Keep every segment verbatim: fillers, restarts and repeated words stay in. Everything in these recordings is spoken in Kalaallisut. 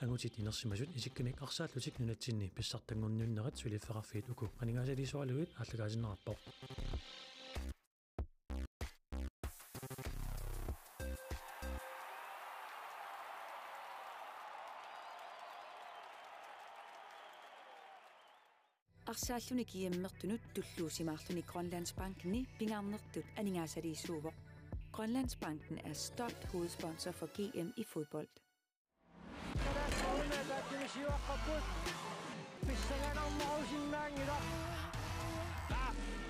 Angutit inersimasut isikkanik arsaallutik nunatsinni pissartanngorniunnerat suliffeqarfiit uku aningaasaliisuaraluit aallakaatinneqarpoq. Arsaalluni G M-ertunut tulluusimaarluni Grønlandsbankeni pingaarnertut aningaasaliisuuvoq. Grønlandsbanken er stolt hovedsponsor for G M i fodbold.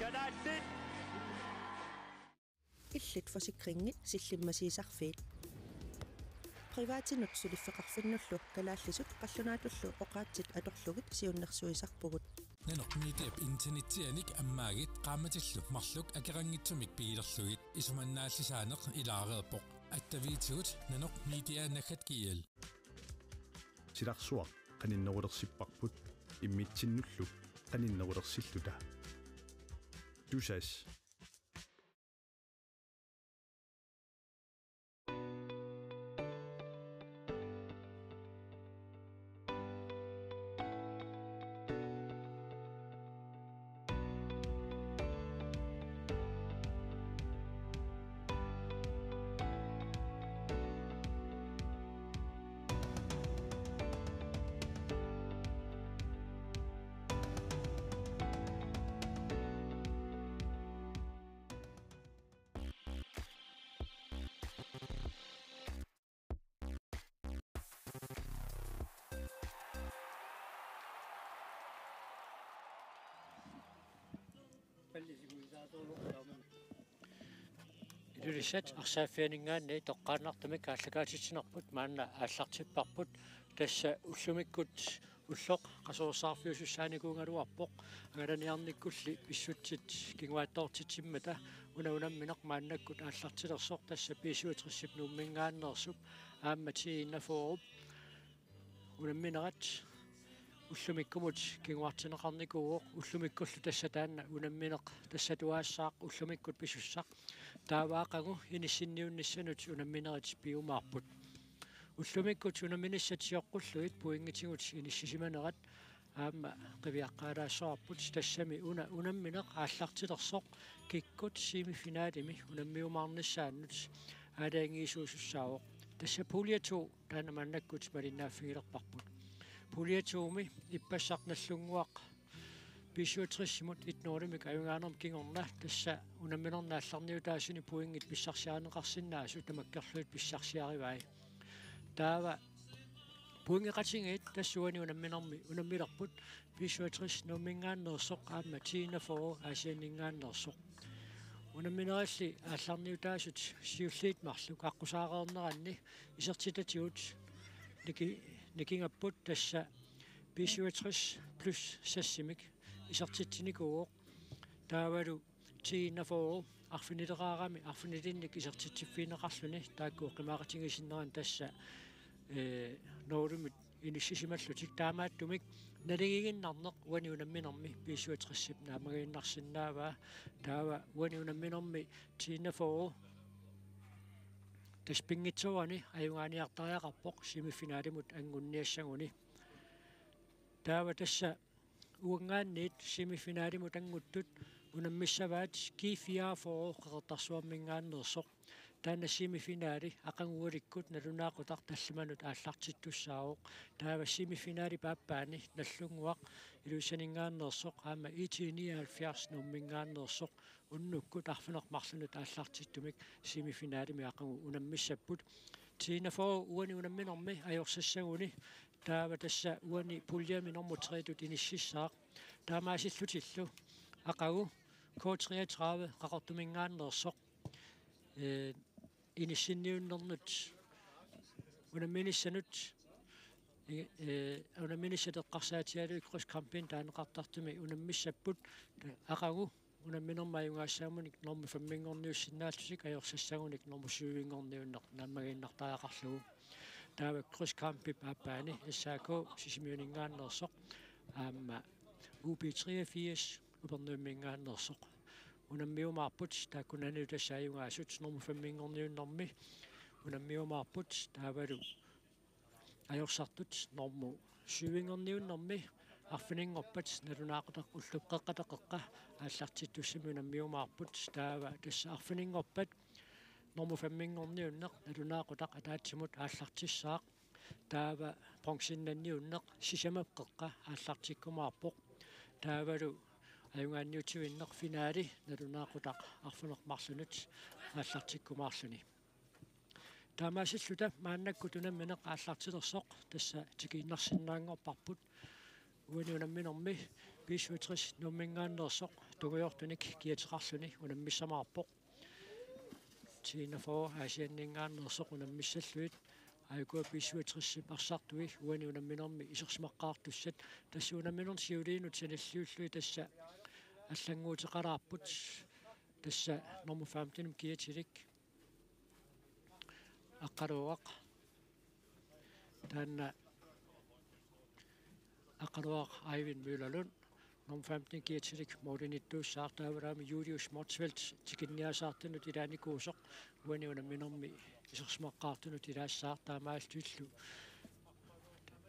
Kalaallit! Illit forsikringit sillimmasiisarfiit. Privatinut suliffeqarfinnullu kalaallisut qallunaatullu oqaatsit atorlugit siunnersuisarpugut. Nanoq Mediap internetsianik ammaagit qaammatillu marluk akeqanngitsumik pigilerlugit. Isumannaallisaaneq ilaareerpoq. Attaviitigut nanoq media naggat G L. Silarsuaq qaninnerulersipparput immitsinnullu qaninnerulersilluta. Tusass. Ilulissat arsaaffianinngaanniit toqqaannartumik aallakaatitsinerput maanna aallartipparput, tassa ullumikkut ulloq qasuersaarfiusussaanikuugaluarpoq, angalaniarnikkulli pissutsit kinguaattoortitsimmata. Una unammineq maannakkut aallartilersoq tassa B syvogtres-ip Nuumminngaanneersup aamma T enogfyrre-p unamminerat ullumikkumut kinguartinneqarnikuuvoq, ullumikkullu tassa taanna unammineq tassatuaassaaq ullumikkut pisussaq. Taava aqagu inissinniunnissanut unamminerit piumaarput. Ullumikkut unamminissat sioqqullugit pointitigut inissisimanerat aamma qiviaqqaalaassavarput, tassami una unammineq aallartilersoq kikkut semifinalimi unammiumaarnissaannut aalajangiisuusussaavoq. Tassa pulje to taanna maannakkut malinnaaffigilerparput. Pulje to-mi ippassaq Nagdlunguaq B syvogtres-imut et nul-imik ajugaanermut kingorna, tassa unamminerni aallarniutaasuni pointit pissarsiarineqarsinnaasut tamakkerlugit pissarsiarivai. Taava pointeqatigiit tassa uani unamminermi unammilerput, B syvogtres Nuumminngaanneersoq aamma T enogfyrre Aasianninngaanneersoq. Unamminerilli aallarniutaasut siulliit marluk aqqusaareerneranni isertitatigut niki-, nikingapput, tassa B syvogtres plus seks-imik isertitsinikuuvoq. Taavalu T enogfyrre arfinileraarami arfinilinnik isertitsiffigineqarluni taakku oqimaaqatigiissinneranni tassa, ee, nul-imut inissisimallutik. Taamaattumik naligiinnarneq uani unamminermi B syvogtres-ip naammagiinnarsinnaavaa. Taava uani unamminermi T enogfyrre tassa pinngitsoorani ajugaaniartariaqarpoq semifinalimut angunniassaguni. Taava tassa uanngaanniit semifinalimut anguttut unammissavaat G fireogfyrre Qeqertarsuarminngaanneersoq. Taanna semifinali aqagualikkut nalunaaqutaq tallimanut aallartittussaavoq. Taava semifinalip aappaani Nagdlunguaq Ilulissaninngaanneersoq aamma I T nioghalvfjerds Nuumminngaanneersoq unnukkut arfineq-marlunut aallartittumik semifinalimi aqagu unammissapput. T enogfyrre uani unamminermi ajorsassaguni, taava tassa uani puljemi nummer tre-tut inississaaq. Taamaasillutillu aqagu K treogtredive Qaqortuminngaanneersoq, ee, inissinniunnernut unamminissanut, ee, unamminissat eqqarsaatigalugit krydskampini taaneqartartumi unammissapput. Aqagu unamminermi ajugaassaagunik nummer fem-inngorniussinnaallutik ajorsassagunik nummer syv-inngorniunneq naammagiinnartariaqarlugu. Taava krydskampip aappaani S A K Sisimiuninngaanneersoq aamma U B treogfirs Upernaviuminngaanneersoq unammiumaarput, taakkunanilu tassa ajugaasut nummer fem-inngorniunnermi unammiumaarput. Taavalu ajorsartut normu syvinngorniunnermi arfininngorpat nalunaaqutaq ullup qeqqata qeqqa aallartittussamik unammiumaarput. Taava tassa arfininngorpat normu femminngorniunneq nalunaaqutaq ataatsimut aallartissaaq. Taava bronzennanniunneq sisamap qeqqa aallartikkumaarpoq. Taavalu ajugaanniutivinneq finale nalunaaqutaq arfineq-marlunut aallartikkumaarluni. Taamaasilluta maannakkut unammineq aallartilersoq tassa tikiinnarsinnaanngorparput. Uani unamminermi B syvogtres Nuumminngaanneersoq tungujortunik kiateqarluni unammissamaarpoq. T enogfyrre Aasianninngaanneersoq unammissallugit. Aajuku B syvogtresip arsartui uani unamminermi isersimaqqaartussat. Tassa unamminermi siuliinut sanilliullugit tassa allannguuteqalaarput. Tassa normu femtenimik kiatilik Aqqaluaq. Taanna Aqqaluaq Eivind Møllerlund. Normu femten kiatilik målinittuussaaq, taavalu aamma Julius Motzfeldt tikinniasaartunut ilaanikuusoq uani unamminermi isersimaqqaartunut ilaassaaq. Taamaalillutillu,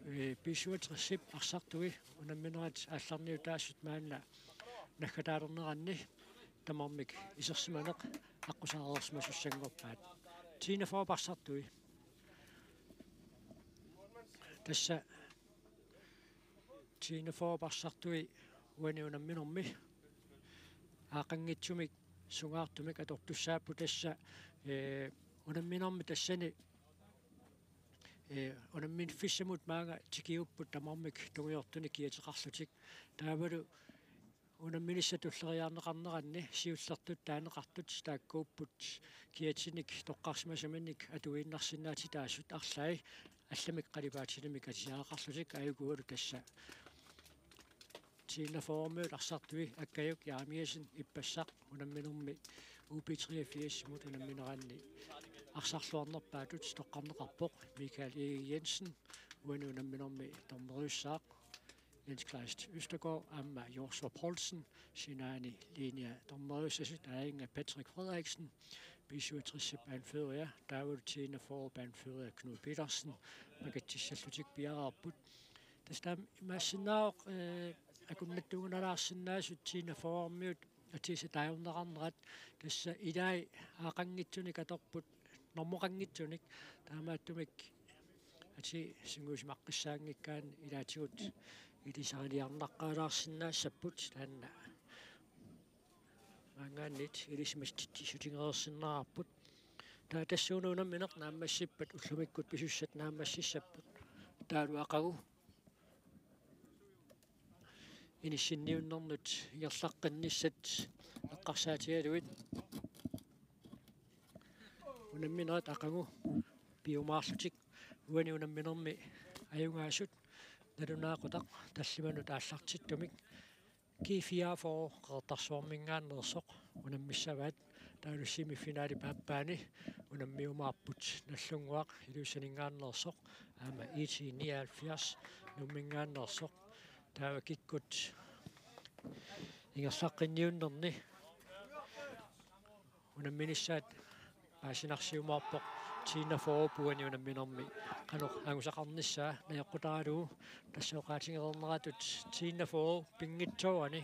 ee, B syvogtresip arsartui unamminerat aallarniutaasut maanna naggataalerneranni tamarmik isersimaneq aqqusaarsimasussanngorpaat. T enogfyrrep arsartui. Tassa T enogfyrrep arsartui uani unamminermi aaqqanngitsumik sungaartumik atortussaapput tassa, ee, unamminermi tassani, ee, unammiffissamut maanga tikiupput tamarmik tungujortunik kiateqarlutik. Taavalu unamminissat tulleriiaarneqarneranni siullertut taaneqartut taakkuupput kiatinik toqqarsimasaminnik atuiinnarsinnaatitaasut, arlaat allamik qalipaatinik atuiiaqarlutik. Aajukualu tassa T enogfyrremiut arsartui Akkajuk Jeremiassen ippassaq unamminermi U B treogfirsimut unammineranni arsarluarnerpaatut toqqarneqarpoq. Michael Egede Jensen uani unamminermi dommeriussaaq. Jens Kleist Østergaard aamma Joshua Poulsen, sinaani linea dommeriussasut, aajunga Patrick Frederiksen, B syvogtresip anfører, taavalu T enogfyrrep anfører Knud Petersen, makitsissallutik piareerput. Tassa taama imaassinnaavoq, ee, akunnattuugunalaarsinnaasut T enogfyrremiut atisaat taajorneqarnerat, tassa ilaat aaqqanngitsunik atorput, normoqanngitsunik, taamaattumik atii sungiusimaqqissaanngikkaanni ilaatigut ilisariliarnaqqaalaarsinnaassapput, taanna maanngaanniit ilisimatitsissutigereersinnaavarput. Taava tassuuna unammineq naammassippat, ullumikkut pisussat naammassissapput, taavalu aqagu inissinniunnernut ingerlaqqinnissat eqqarsaatigalugit unamminerat aqagu piumaarlutik uani unamminermi ajugaasut nalunaaqutaq tallimanut aallartittumik G fireogfyrre Qeqertarsuarminngaanneersoq unammissavaat. Taavalu semifinalip aappaani unammiumaarput Nagdlunguaq Ilulissaninngaanneersoq aamma I T nioghalvfjerds Nuumminngaanneersoq. Taava kikkut ingerlaqqinniunnerni unamminissaat paasinarsiumaarpoq T enogfyrrep uani unamminermi qanoq angusaqarnissaa najoqqutaralugu. Tassa oqaatigereerneratut T enogfyrre pinngitsoorani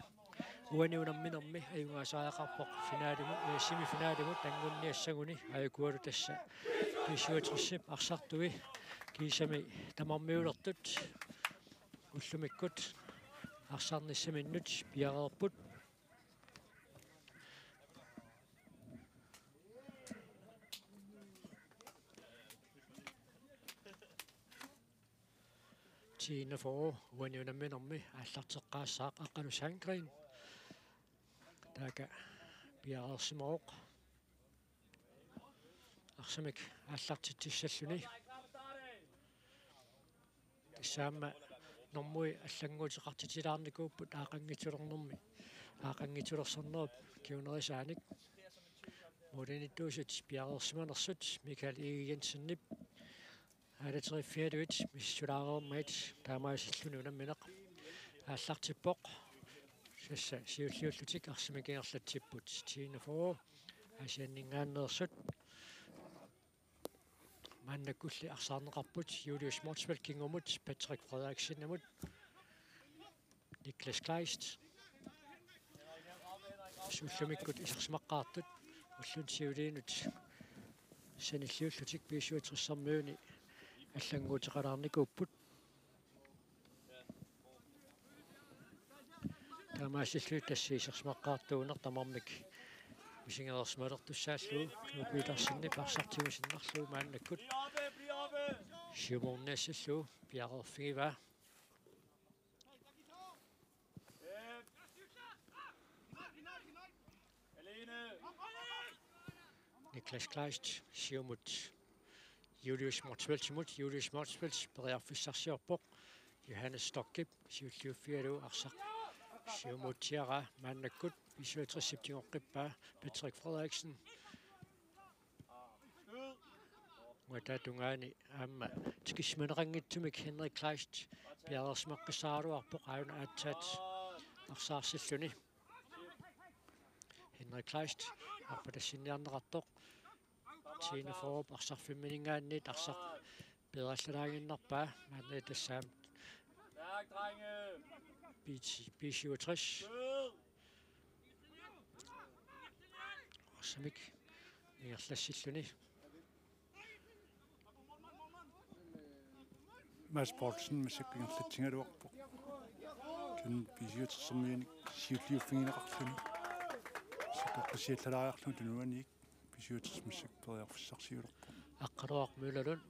uani unamminermi ajugaasariaqarpoq finalimut, eh, semifinalimut anngunniassaguni. Aajukualu tassa B syvogtresip arsartui kiisami tamarmiulertut ullumikkut arsarnissaminnut piareerput. T enogfyrre uani unamminermi aallarteqqaassaaq Aqqalu Sandgreen. Taakku piareersimavoq arsamik aallartitsissalluni. Tassa aamma normui allannguuteqartitilaarnikuupput aaqqanngitsulernermi, aaqqanngitsulersornerup kingunerisaanik. Målinittuusut piareersimanersut Michael Egede Jensenip aalateriiffigalugit misissulaareermat taamaasilluni unammineq aallartippoq. Tassa siulliullutik arsamik ingerlatsipput T enogfyrre Aasianninngaanneersut. Maannakkulli arsaarneqarput Julius Motzfeldt kingumut Patrick Frederiksenimut. Niklas Kleist. Ullumikkut isersimaqqaartut. Ulluni siuliinut sanilliullutik B syvogtressermiuni allannguuteqalaarnikuupput. Taamaasilluni tassa isersimaqqaartuuneq tamarmik misigereersimalertussaallugu, Knud Petersenip arsaq tigusinnarlugu maannakkut siumorniassallugu piareerfigivaa. Niklas Kleist siumut Julius Motzfeldtimut, Julius Motzfeldt periarfissarsiorpoq. Johannes Stockip siulliuffigalugu arsaq siumuutsiaraa, maannakkut B syvogtresip tigoqqippaa Patrick Frederiksen. Uataa tungaani aamma tikisimaneqanngitsumik Henrik Kleist piareersimaqqissaaraluarpoq aajuna aatsaat arsaarsilluni. Henrik Kleist arpatassinniarneqartoq. Tina Fårup arsarfimmininngaanniit arsaq peerallalaaginnarpaa, maanna tassa aamma B syvogtres. Arsamik ingerlassilluni. Mads Poulsen massakkut ingerlatsigaluarpoq. Knud B syvogtressermiunik siulliuffigineqarluni. Sakkorpasiallalaariarlugu tunuaniit B syvogtres massakkut periarfissarsiulerpoq. Aqqaluaq Møllerlund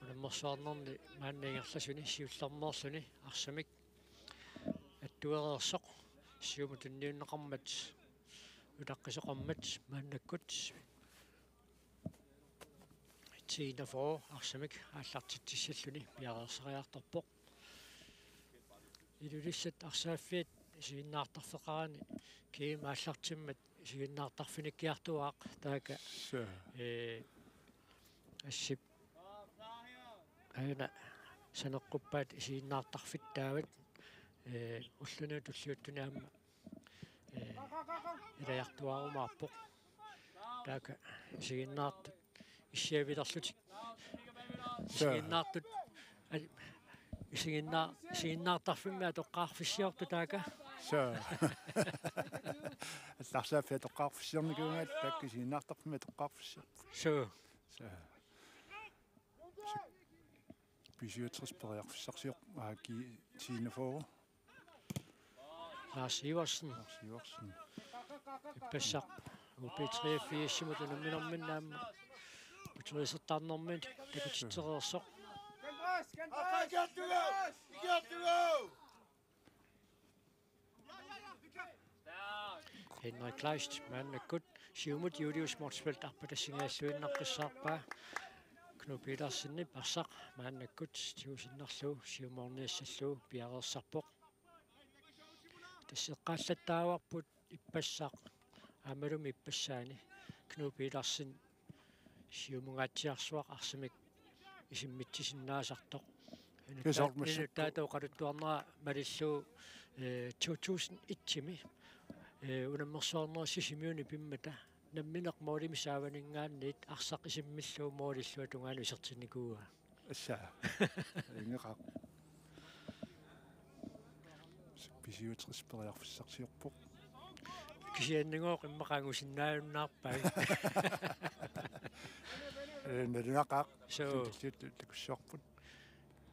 unammersuarnerni maanna ingerlasuni siullermeerluni arsamik attuereersoq siumut tunniunneqarmat utaqqisoqarmat maannakkut Tina Fåre arsamik aallartitsissalluni piareersariartorpoq. Ilulissat arsaaffiat isiginnaartarfeqarani kiima aallartimmat isiginnaartarfinikkiartuaaq taakku. Suu. Ee, assip aajuna saneqquppaat isiginnaartarfittaavat, ee, ulluni tulliuttuni aamma, ee, ilajartuaarumaarpoq. Taakku isiginnaartut issiavilerlutik. Suu. Isiginnaartut, al-, isiginnaa-, isiginnaartarfimmi atoqqaarfissiortut taakku. Suu. Allarsaaffiat atoqqaarfissiornikuugaat taakku isiginnaartarfimmi atoqqaarfissiorput. Suu. Suu. B syvogtres periarfissarsiorpoq, aa, ki-, Tina Fåre. Lars Iversen. Lars Iversen. Ippassaq U B treogfirsimut unamminerminni aamma uteriisertarnermini takutitsereersoq. Henrik Kleist maannakkut siumut Julius Motzfeldt arpatassingajalluinnaqqissaarpaa. Knud Petersenip arsaq maannakkut tigusinnarlugu siumoorniassallugu piareersarpoq. Tassa eqqaallattaavarput ippassaq aammalumi ippassaani Knud Petersen siumungaatsiarsuaq arsamik isimmitsisinnaasartoq. Kiisalu massakkut. Inuttaata oqaluttuarnera malillugu, eh, to tusind et-imi, eh, unammersuarnera Sisimiuni pimmata nammineq målimik saavaninngaanniit arsaq isimmillugu målilluatungaanut isertinnikuuaa. Assa. Ingeqaaq. B syvogtres periarfissarsiorpoq. Kisiannigooq immaqa angusinnaajunnaarpai. Eh, nalunaqaaq. Suu. Tuntilliut takussuarput.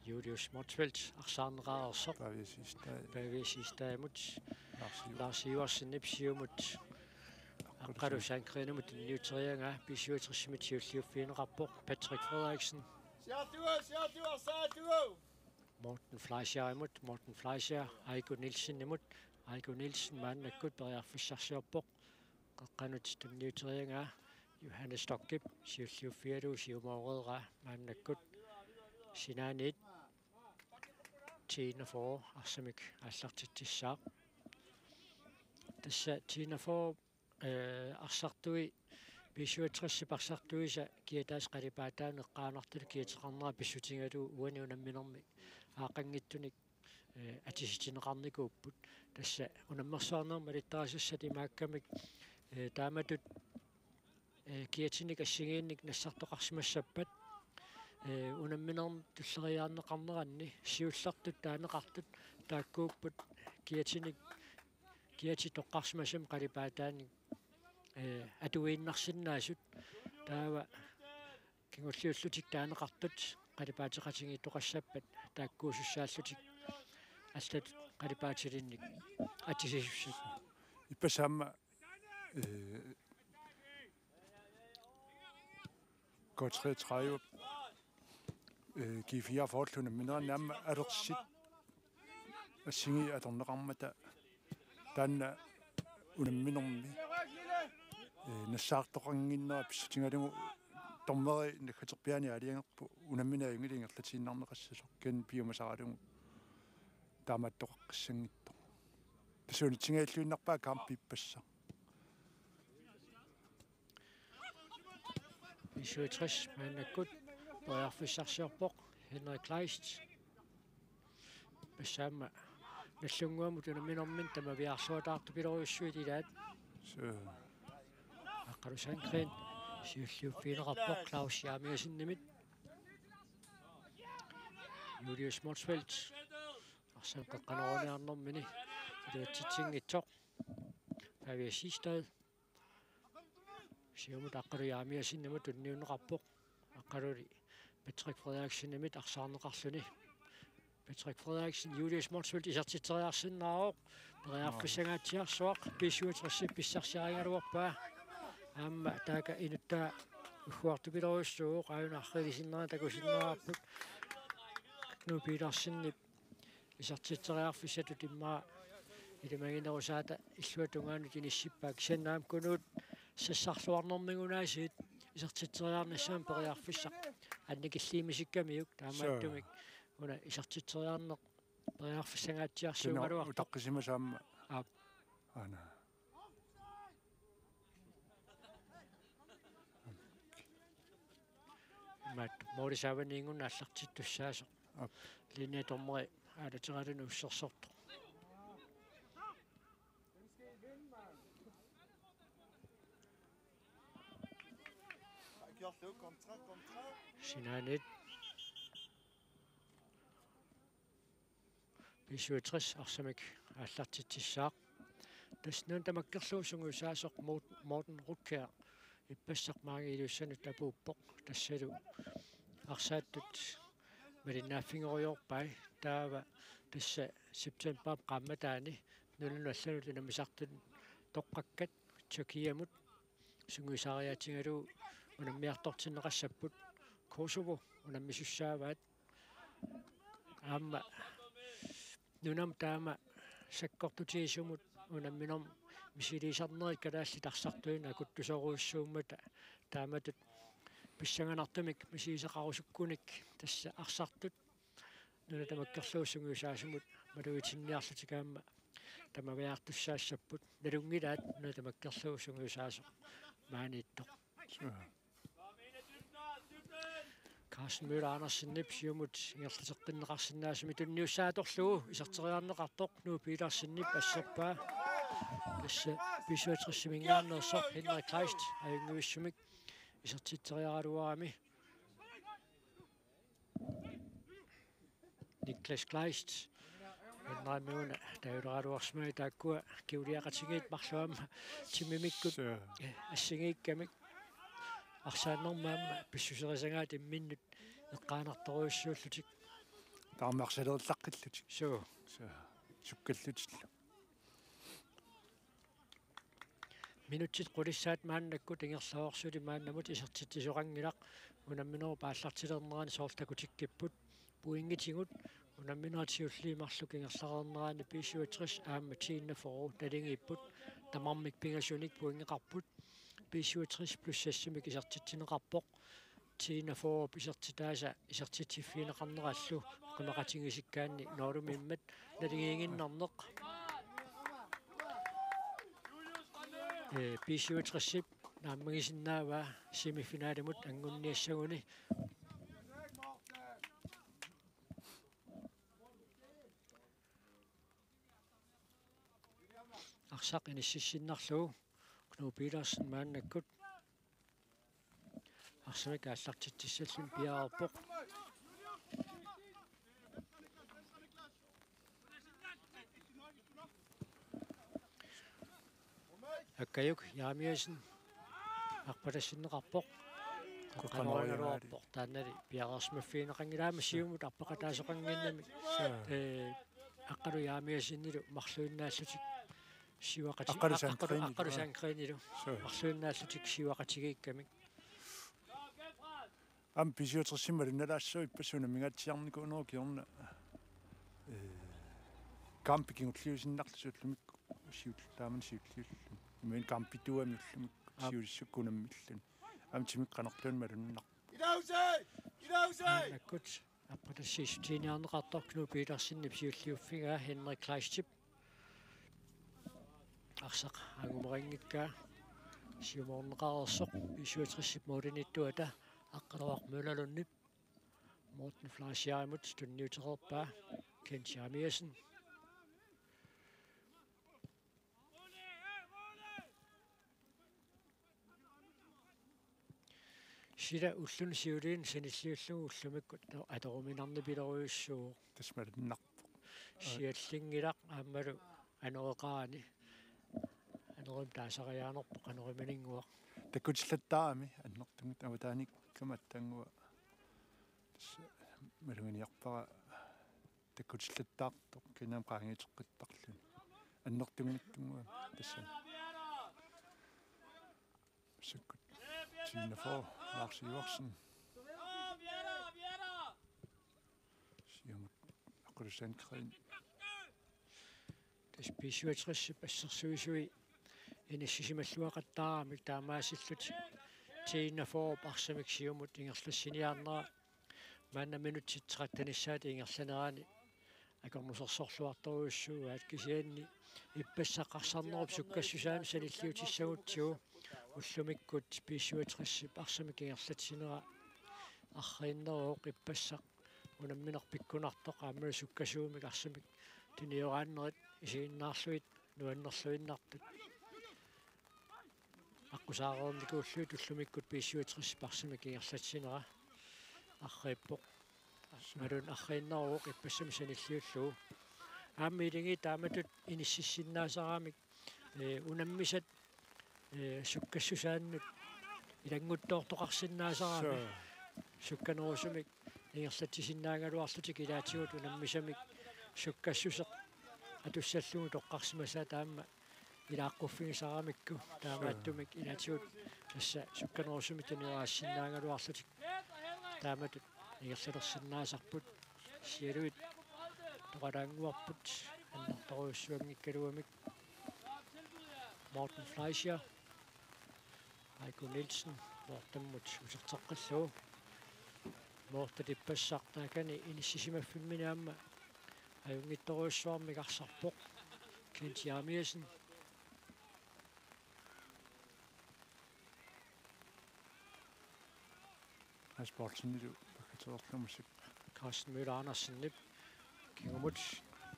Julius Motzfeldt arsaarneqareersoq. Pavia Siegstad. Pavia Siegstadimut. Lars Iversen. Lars Iversenip siumut. Aqqalu Sandgreenimut tunniuteriaraa B syvogtresimit siulliuffigineqarpoq Patrick Frederiksen. Siartugu, siartugu, siartugu. Morten Fleischerimut, Morten Fleischer, Aiko Nielsenimut, Aiko Nielsen maannakkut periarfissarsiorpoq. Qeqqanut tunniuteriaraa Johannes Stockip siulliuffigalugu siumooreeraa maannakkut sinaaniit Tina Fåre arsamik aallartitsissaaq. Tassa Tina Fåre, eh, arsartui B syvogtresip arsartuisa kiataasa qalipaataanut eqqaanartumik kiateqarnera pissutigalugu uani unamminermi aaqqanngitsunik, eh, atisitineqarnikuupput. Tassa unammersuarnermi malittarisassat imaakkamik, eh, taamatut, eh, kiatinik assigiinnik nassartoqarsimassappat ee, unamminermi tulleriiaarneqarneranni siullertut taaneqartut taakkuupput kiatinik, kiatit toqqarsimasumik qalipaataanik, ee, atuiinnarsinnaasut. Taava kingulliullutik taaneqartut qalipaateqatigiittoqassappat taakkuusussaallutik allatut qalipaatilinnik atisisussat. Ippassaq aamma, ee, K treogtredive, ee, G fireogfyrre unammineranni aamma alersit assigiit atorneqarmata taanna unamminermi, ee, nassaartoqannginnera pissutigalugu dommeri naggaterpiaani aalajangerpoq unammineq ajunngilaq ingerlatiinnarneqassasoq, kisianni piumasaralugu taamaattoqaqqissanngitsoq. Tassa unitsingajalluinnarpaa kampip ippassaq. B syvogtres maannakkut periarfissarsiorpoq Henrik Kleist. Ippassaq aamma Nagdlunguamut unamminerminni tamaviaarluataartupilorujussuit ilaat. Suu. Aqqalu Sandgren siulliuffigineqarpoq Claus Jeremiassenimit. Julius Motzfeldt arsaq qeqqanoorniarnermini iluatsitsinngitsoq. Pavia Siegstad. Siumut Aqqalu Jeremiassenimut tunniunneqarpoq. Aqqaluli Patrick Frederiksenimit arsaarneqarluni. Patrick Frederiksen, Julius Motzfeldt isertitseriarsinnaavoq. Periarfissanngaatsiarsuaq, B syvogtres pissarsiarigaluarpaa. Aamma taakku inuttaa ugguartupilorujussuuvoq, aajuna arriilisinnera takusinnaavarput. Knud Petersenip isertitseriarfissatut immaqa ilimaginerusaata illuatungaanut inissippaat, kisianni aamma Knud sassarluarnermik-una aasiit isertitseriarnissamut periarfissaq annikilliimisikkamiuk, taamaattumik una isertitseriarneq periarfissanngaatsiarsuugaluartoq. Kina utaqqisimasoq aamma. Aap. Aana. Imaattoq moolisaavaniinnguna aallartittussaasoq. Aap. Linjedommeri aalateraluni ussersortoq. Sinaaniit B syvogtres arsamik aallartitsissaaq. Tassa nuna tamakkerlugu sungiusaasoq Mort-, Morten Rukjær ippassaq maanga Ilulissani tapuuppoq. Tassalu arsaattut malinnaaffigerujoorpai. Taava tassa septembarip qaammataani nunanut allanut unammisartut toqqakkat Tyrkiamut sungiusaariaatigalugu unammiartortinneqassapput. Kosovo unammisussaavaat. Aamma nunamut taama sakkortutigisumut unamminermut misiliisarnerit kalaallit arsartuinnaq akuttusorujussuummata, taamatut pissanganartumik misigisaqarusukkunik tassa arsartut nuna tamakkerlugu sungiusaasumut malugitinniarlutik aamma tamaviaartussaassapput. Nalunngilaat nuna tamakkerlugu sungiusaasoq maaniittoq. Suu. Carsten Møller Andersenip siumut ingerlateqqinneqarsinnaasumik tunniussaat atorlugu iserteriarneqartoq Knud Petersenip asserpaa. Tassa B syvogtres-iminngaanneersoq Henrik Kleist ajunngivisumik isertitseriaraluarami. Niklas Kleist. Annaamiuna taagoraraluarsimagit taakkua kinguliaqatigiit marluk aamma timimikkut. Suu. Eh, assigiikkamik. Arsaannermi aamma pissuserisagaat imminnut eqqaanartorujussuullutik. Taamarsaleerlaqqillutik. Suu. Suu. Sukkallutillu. Minutsit qulissaat maannakkut ingerlareersut maannamut isertitsisoqanngilaq, unamminerup aallartilernerani soorlu takutikkipput. Pointigut unamminerit siulliit marluk ingerlareernerani B syvogtres aamma T enogfyrre naligiipput. Tamarmik pingasunik pointeqarput. B syvogtres plus seksimik isertitsineqarpoq. T enogfyrre isertitaasa isertitsiffigineqarnerallu qimaqatigisikkaanni nuulumimmat naligiiginnarneq. Ee, B syvogtres-ip naammagisinnaavaa semifinalimut angunniassaguni. Arsaq inississinnarlugu Knud Petersen maannakkut. Arsamik aallartitsissalluni piareerpoq. Akkajuk Jeremiassen arpatassinneqarpoq. Qeqqanorigaluarpoq. Taannali piareersimaffigineqanngilaq aamma siumut arpaqataasoqannginnami. Ee, Aqqalu Jeremiassenilu marluinnaallutik siuaqati-, Aqqalu Aq-, Aqqalu, Sandgrenilu. Aqqalu Sandgrenilu. Suu. Marluinnaallutik siuaqatigiikkamik. Aamma B syvogtresimi malunnalaassaaq ippassaq unammingaatsiarnikuuneruvoq kingorna. Ee, kampit kingulliusinnarlutik ullumikkut siul-, taamani siulliulluni. Imaluunniit kampit tuami ullumikkut. Aap. Siulissukkut unammilluni. Aamma timip qanorluunniit malunnarpoq. Maannakkut arpatassiissutiiniarneqartoq Knud Petersenip siulliuffigaa Henrik Kleistip. Arsaq angumeqanngikkaa siumoorneqareersoq B syvogtresip målimiittuata Aqqaluaq Møller Lundip Morten Fleischarimut tunniutereerpaa Kent Jeremiassen. Sila ulluni siuliini sanilliullugu ullumikkut ato-, atoruminarnipilerujussuuvoq. Tassa malunnarpoq. Siallinngilaq aammalu anoreqarani. Anorimik taasariaanerpoq anorimaninnguaq. Takkutillattaarami annertunngitsoq avataanikkama attanngua. Tassa maluginiarpara takkutillattaartoq kinaamik qaangiuteqqittarluni. Annertunngitsunnguamik tassani. Massakkut T enogfyrre, Lars Iversen. Siumut Aqqalu Sandgreen. Tassa B syvogtresip assersuisui inissisimalluaqattaaramik taamaasillutik T enogfyrrep arsamik siumut ingerlassiniarnera. Maanna minutsit trettenissaata ingerlanerani akornusersorluartorujussuugaat, kisianni ippassaq arsarnerup sukkassusaanut sanilliutissagutsigu ullumikkut B syvogtresip arsamik ingerlatsinera arriinneruvoq ippassaq unammineq pikkunartoq aammalu sukkasuumik arsamik tunioraannerit isiginnaarlugit nuannerluinnartut. Aqqusaareernikuullugit ullumikkut B syvogtresip arsamik ingerlatsinera arriippoq. Imaluunniit arriinneruvoq ippassamik sanilliullugu. Aamma iligi taamatut inissisinnaasaramik, ee, unammisat, ee, sukkassusaannut ilannguttoortoqarsinnaasarami. Suu. Sukkanerusumik ingerlatsisinnaagaluarlutik ilaatigut unammisamik sukkassuseq atussallugu toqqarsimasaat aamma ilaaqquffigisaramikku taamaattumik ilaatigut tassa sukkanerusumik tunioraassinnaagaluarlutik taamatut ingerlalersinnaasarput, sialuit toqalaannguarput annertoorujussuanngikkaluamik. Morten Fleischer, Aiko Nielsen Mortenimut uterteqqillugu. Morten ippassaq taakani inissisimaffimminni aamma ajunngitsorujussuarmik arsarpoq. Kent Jeremiassen. Hans Poulsenilu pakkatereerlugu massakkut. Carsten Møller Andersenip kingumut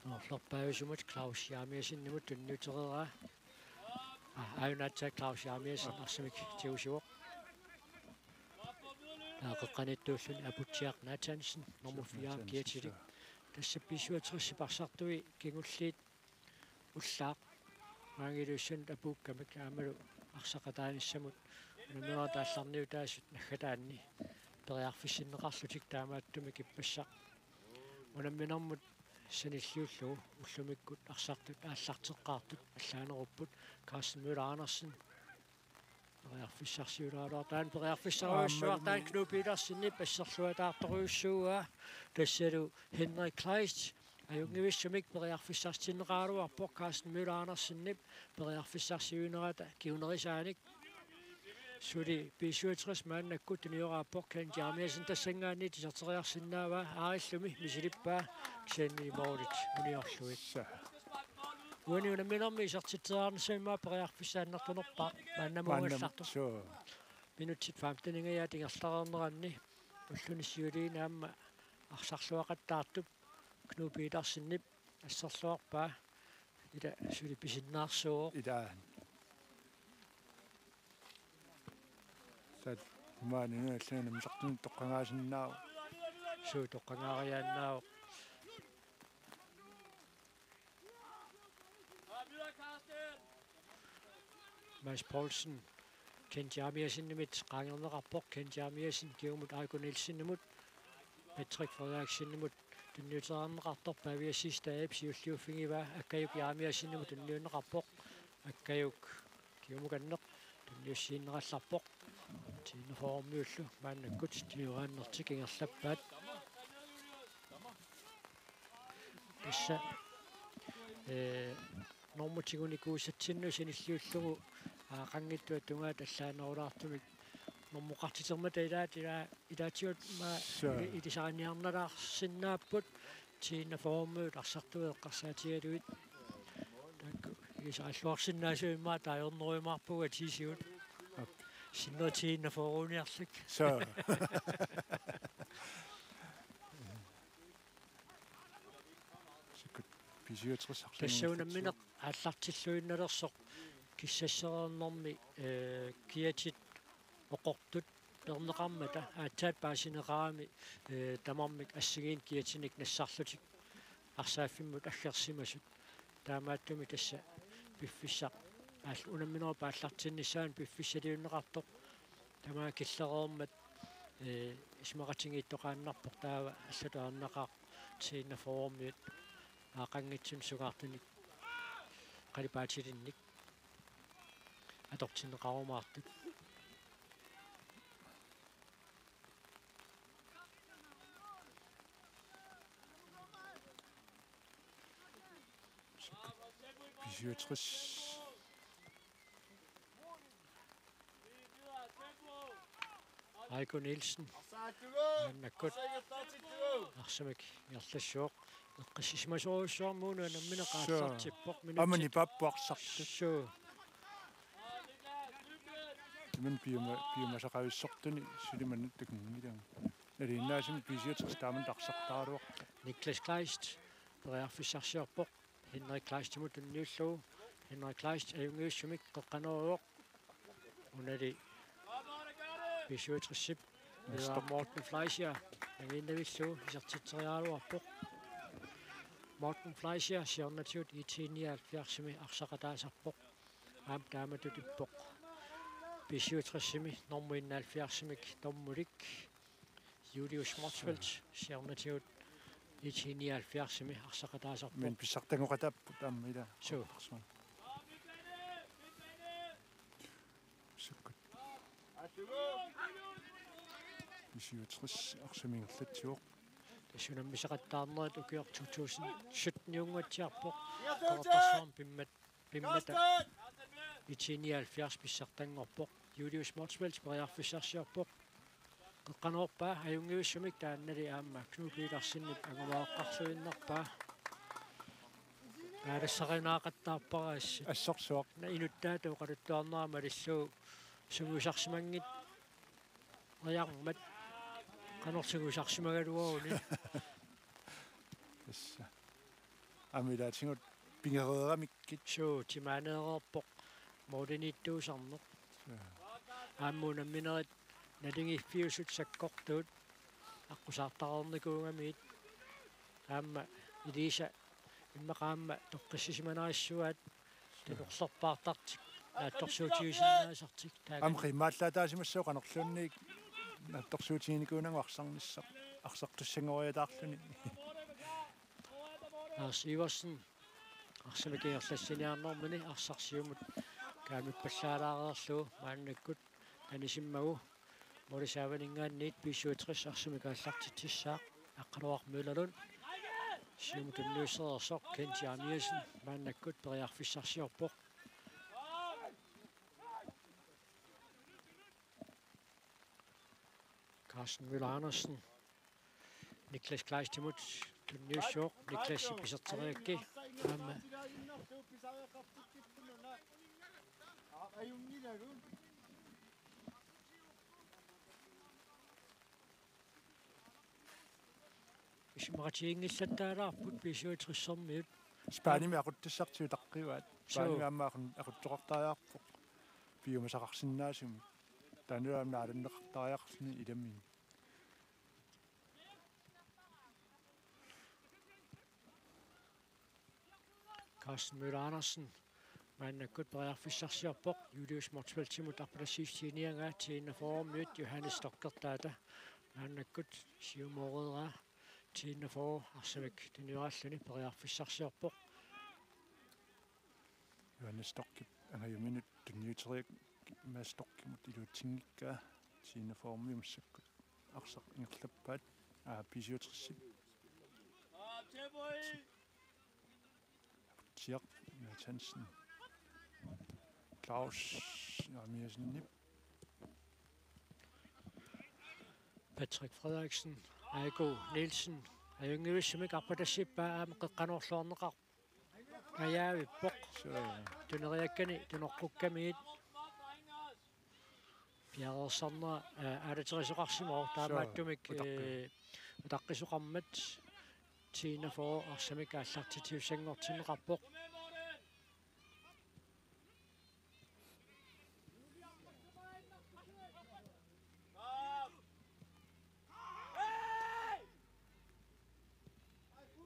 nerlerpaavisumut Claus Jeremiassenimut tunniutereeraa. Aa, aajuna aatsaat Claus Jeremiassen arsamik tigusivoq. Taava qeqqaniittuulluni Aputsiaq Nathansen, nummer fire, Kiatilik. Tassa B syvogtresip arsartui kingulliit ullaaq maanga iliussanut apuukkamik aammalu arsaqataanissamut unamminerat aallarniutaasut naggataanni periarfissinneqarlutik taamaattumik ippassaq unamminermut sanilliullugu ullumikkut arsartut aallarteqqaartut allaanerupput. Carsten Møller Andersen periarfissarsiulaaraluartoq, taanna periarfissarujussuaq. Aamma taanna Knud Petersenip asserluataartorujussuuaa, tassalu Henrik Kleist ajunngivissumik periarfissarsitinneqaraluarpoq Carsten Møller Andersenip periarfissarsiuinerata kingunerisaanik. Suli B syvogtres maannakkut tunioraappoq, Kent Jeremiassen tassanngaanniit iserteriarsinnaavaa, aarillumi misilippaa kisianni målit uniorlugit. Uani unamminermi isertitseriarnissamut periarfissaq annertunerpaaq maannamuugallartoq. Maannam-, suu. Minutsit femteningajaat ingerlareerneranni ulluni siuliini aamma arsarluaqattaartup Knud Petersenip asserluarpaa, ila suli pisinnaarsuuvoq. Ila. Tassa Maani nallan nammineq toqqagaasinnaavoq. Suu, toqqagaariaannaavoq. Mads Poulsen, Kent Jeremiassenimit qaangerneqarpoq, Kent Jeremiassen kingumut Aiko Nielsenimut, Patrick Frederiksenimut tunniutereerneqartoq, Pavia Siegstadip siulliuffigivaa, Akkajuk Jeremiassenimut tunniunneqarpoq, Akkajuk kingumukanneq tunniussiinnerallarpoq, T-41-miullu maannakkut tiguaannertik ingerlappaat. Tassa, ee, normut tigunikuusatsinnut sanilliullugu, aa, qanngittuat tungaat allaanerulaartumik normoqartitermata ilaat, ilaa-, ilaatigut maa Suu. ili-, ilisariniarnalaarsinnaapput, T-41-miut arsartuut eqqarsaatigalugit. Taakku ilisaralluarsinnaasut immaqa taajornerujumaarpugut atiisigut. Aap. Sinneri T-41-uniarlik. Suu. Sikkut B-syvogtres. Tassa unammineq aallartilluinnalersoq kissassereernermi, ee, kiatit oqortut peerneqarmata aatsaat paasineqarami, ee, tamarmik assigiinnik kiatinik nassarlutik arsaaffimmut aggersimasut. Taamaattumik tassa piffissaq aal-, unamminerup aallartinnissaanut piffissaliunneqartoq tamaat killereermat, ee, isumaqatigiittoqaannarpoq, taava allatut ajornaqaaq T-41-miut aaqanngitsunik sungaartunik qalipaatilinnik atortinneqarumaartut. B-syvogtres. Aiko Nielsen. Maannakkut arsamik ingerlassuoq. Eqqissisimasorujussuarmik una nammineq Suu. aallartippoq. Aamma minutsit nipaapput arsartut. Suu. Imannak piuma-, piumasaqavissortuni suli manna takunngilagut. Nalinginnaasumik B-syvogtres taamannak arsartaraluarpoq. Niklas Kleist periarfissarsiorpoq Henrik Kleistimut tunniullugu. Henrik Kleist ajunngivissumik qeqqanoorpoq. Unali B-syvogtres-ip. Stop. Morten Fleischer nangiinnavillugu isertitseriaraluarpoq. Morten Fleischer siornatigut IT-nioghalvfjerds-imi arsaqataasarpoq. Aamma taamatut ippoq B-syvogtres-imi normu enoghalvfjerds-imik normulik Julius Motzfeldt siornatigut IT-nioghalvfjerds-imi arsaqataasarpoq. Men pissartanngoqataapput aamma ila. Suu. Sukkut. B-syvogtres arsamik ingerlatsivoq. Tassa unammisaqattaarnerit ukioq to tusind sytten-iunnguatsiarpoq. Qeqertarsuarmi pimmat, pimmata IT-nioghalvfjerds pissartanngorpoq. Julius Motzfeldt periarfissarsiorpoq. Qeqqanoorpaa ajunngivissumik, taannali aamma Knud Petersenip angumaqarluinnarpaa. Aalassarineqattaarpara assut. Assorsuaq. Una inuttaata oqaluttuarnera malillugu sungiusarsimanngitsoq ajarmat. Qanoq sungiusarsimagaluaruni. Tassa. Aamma ilaatigut pigereeramikkit. Suu, timaaneereerpoq mooliniittuusarneq. Suu. Aamma unamminerit naligiiffiusut sakkortuut aqqusaartareernikuugamiit. Aamma Elisa immaqa aamma toqqissisimanarissavaat tanorlerpaartartik naatsorsuutigisinnaasartik. Taanna. Aamma qiimmaallaataasimassaaq qanorluunniit naatsorsuutiginikuunagu arsarnissaq, arsartussanngoriataarluni. Lars Iversen arsamik ingerlassiniarnermini arsaq siumut kaammippallaalaareerlugu maannakkut anisimmagu Moorisaavaninngaanniit B-syvogtres arsamik aallartitsissaaq Aqqaluaq Møllerlund. Siumut tunniussereersoq Kent Jeremiassen maannakkut periarfissarsiorpoq. Carsten Møller Andersen. Niklas Kleistimut tunniussuoq, Niklas iserteriarakku. Aamma. Isumaqatiginngillattaalaarput B-syvogtres-ermiut. Spanimi aquttussartik utaqqivaat. Suu. Spanimi aamma aqun-, aquttoqartariaqarpoq. Piumasaqarsinnaasumik. taanna aamma naalanneqartariaqarluni ilami. Carsten Møller Andersen maannakkut periarfissarsiorpoq Julius Motzfeldtimut arpalassiissutigiinnarniagaa, T-41-miut Johannes Stockertaata maannakkut siumooreeraa, T-41 arsamik tunnioralluni periarfissarsiorpoq. Johannes Stockip angajuminut tunniuteriak Mads Stockimut iluatsinngikkaa, T-41-miut massakkut arsaq ingerlappaat, aa, B-syvogtresip. Siaq, Mads Hansen. Claus Jeremiassenip. Patrick Frederiksen, Aiko Nielsen, ajunngivissumik arpatassippaa aamma qeqqanoorluarneqarpoq. Ajaavippoq. Suu. Tuneriakkani tunoqqukkamigit. Piareersarnera, eh, aalaterisoqarsimavoq, suu, taamaattumik, utaqqisoq, eh, utaqqisoqarmat T-41 arsamik aallartitsissanngortinneqarpoq.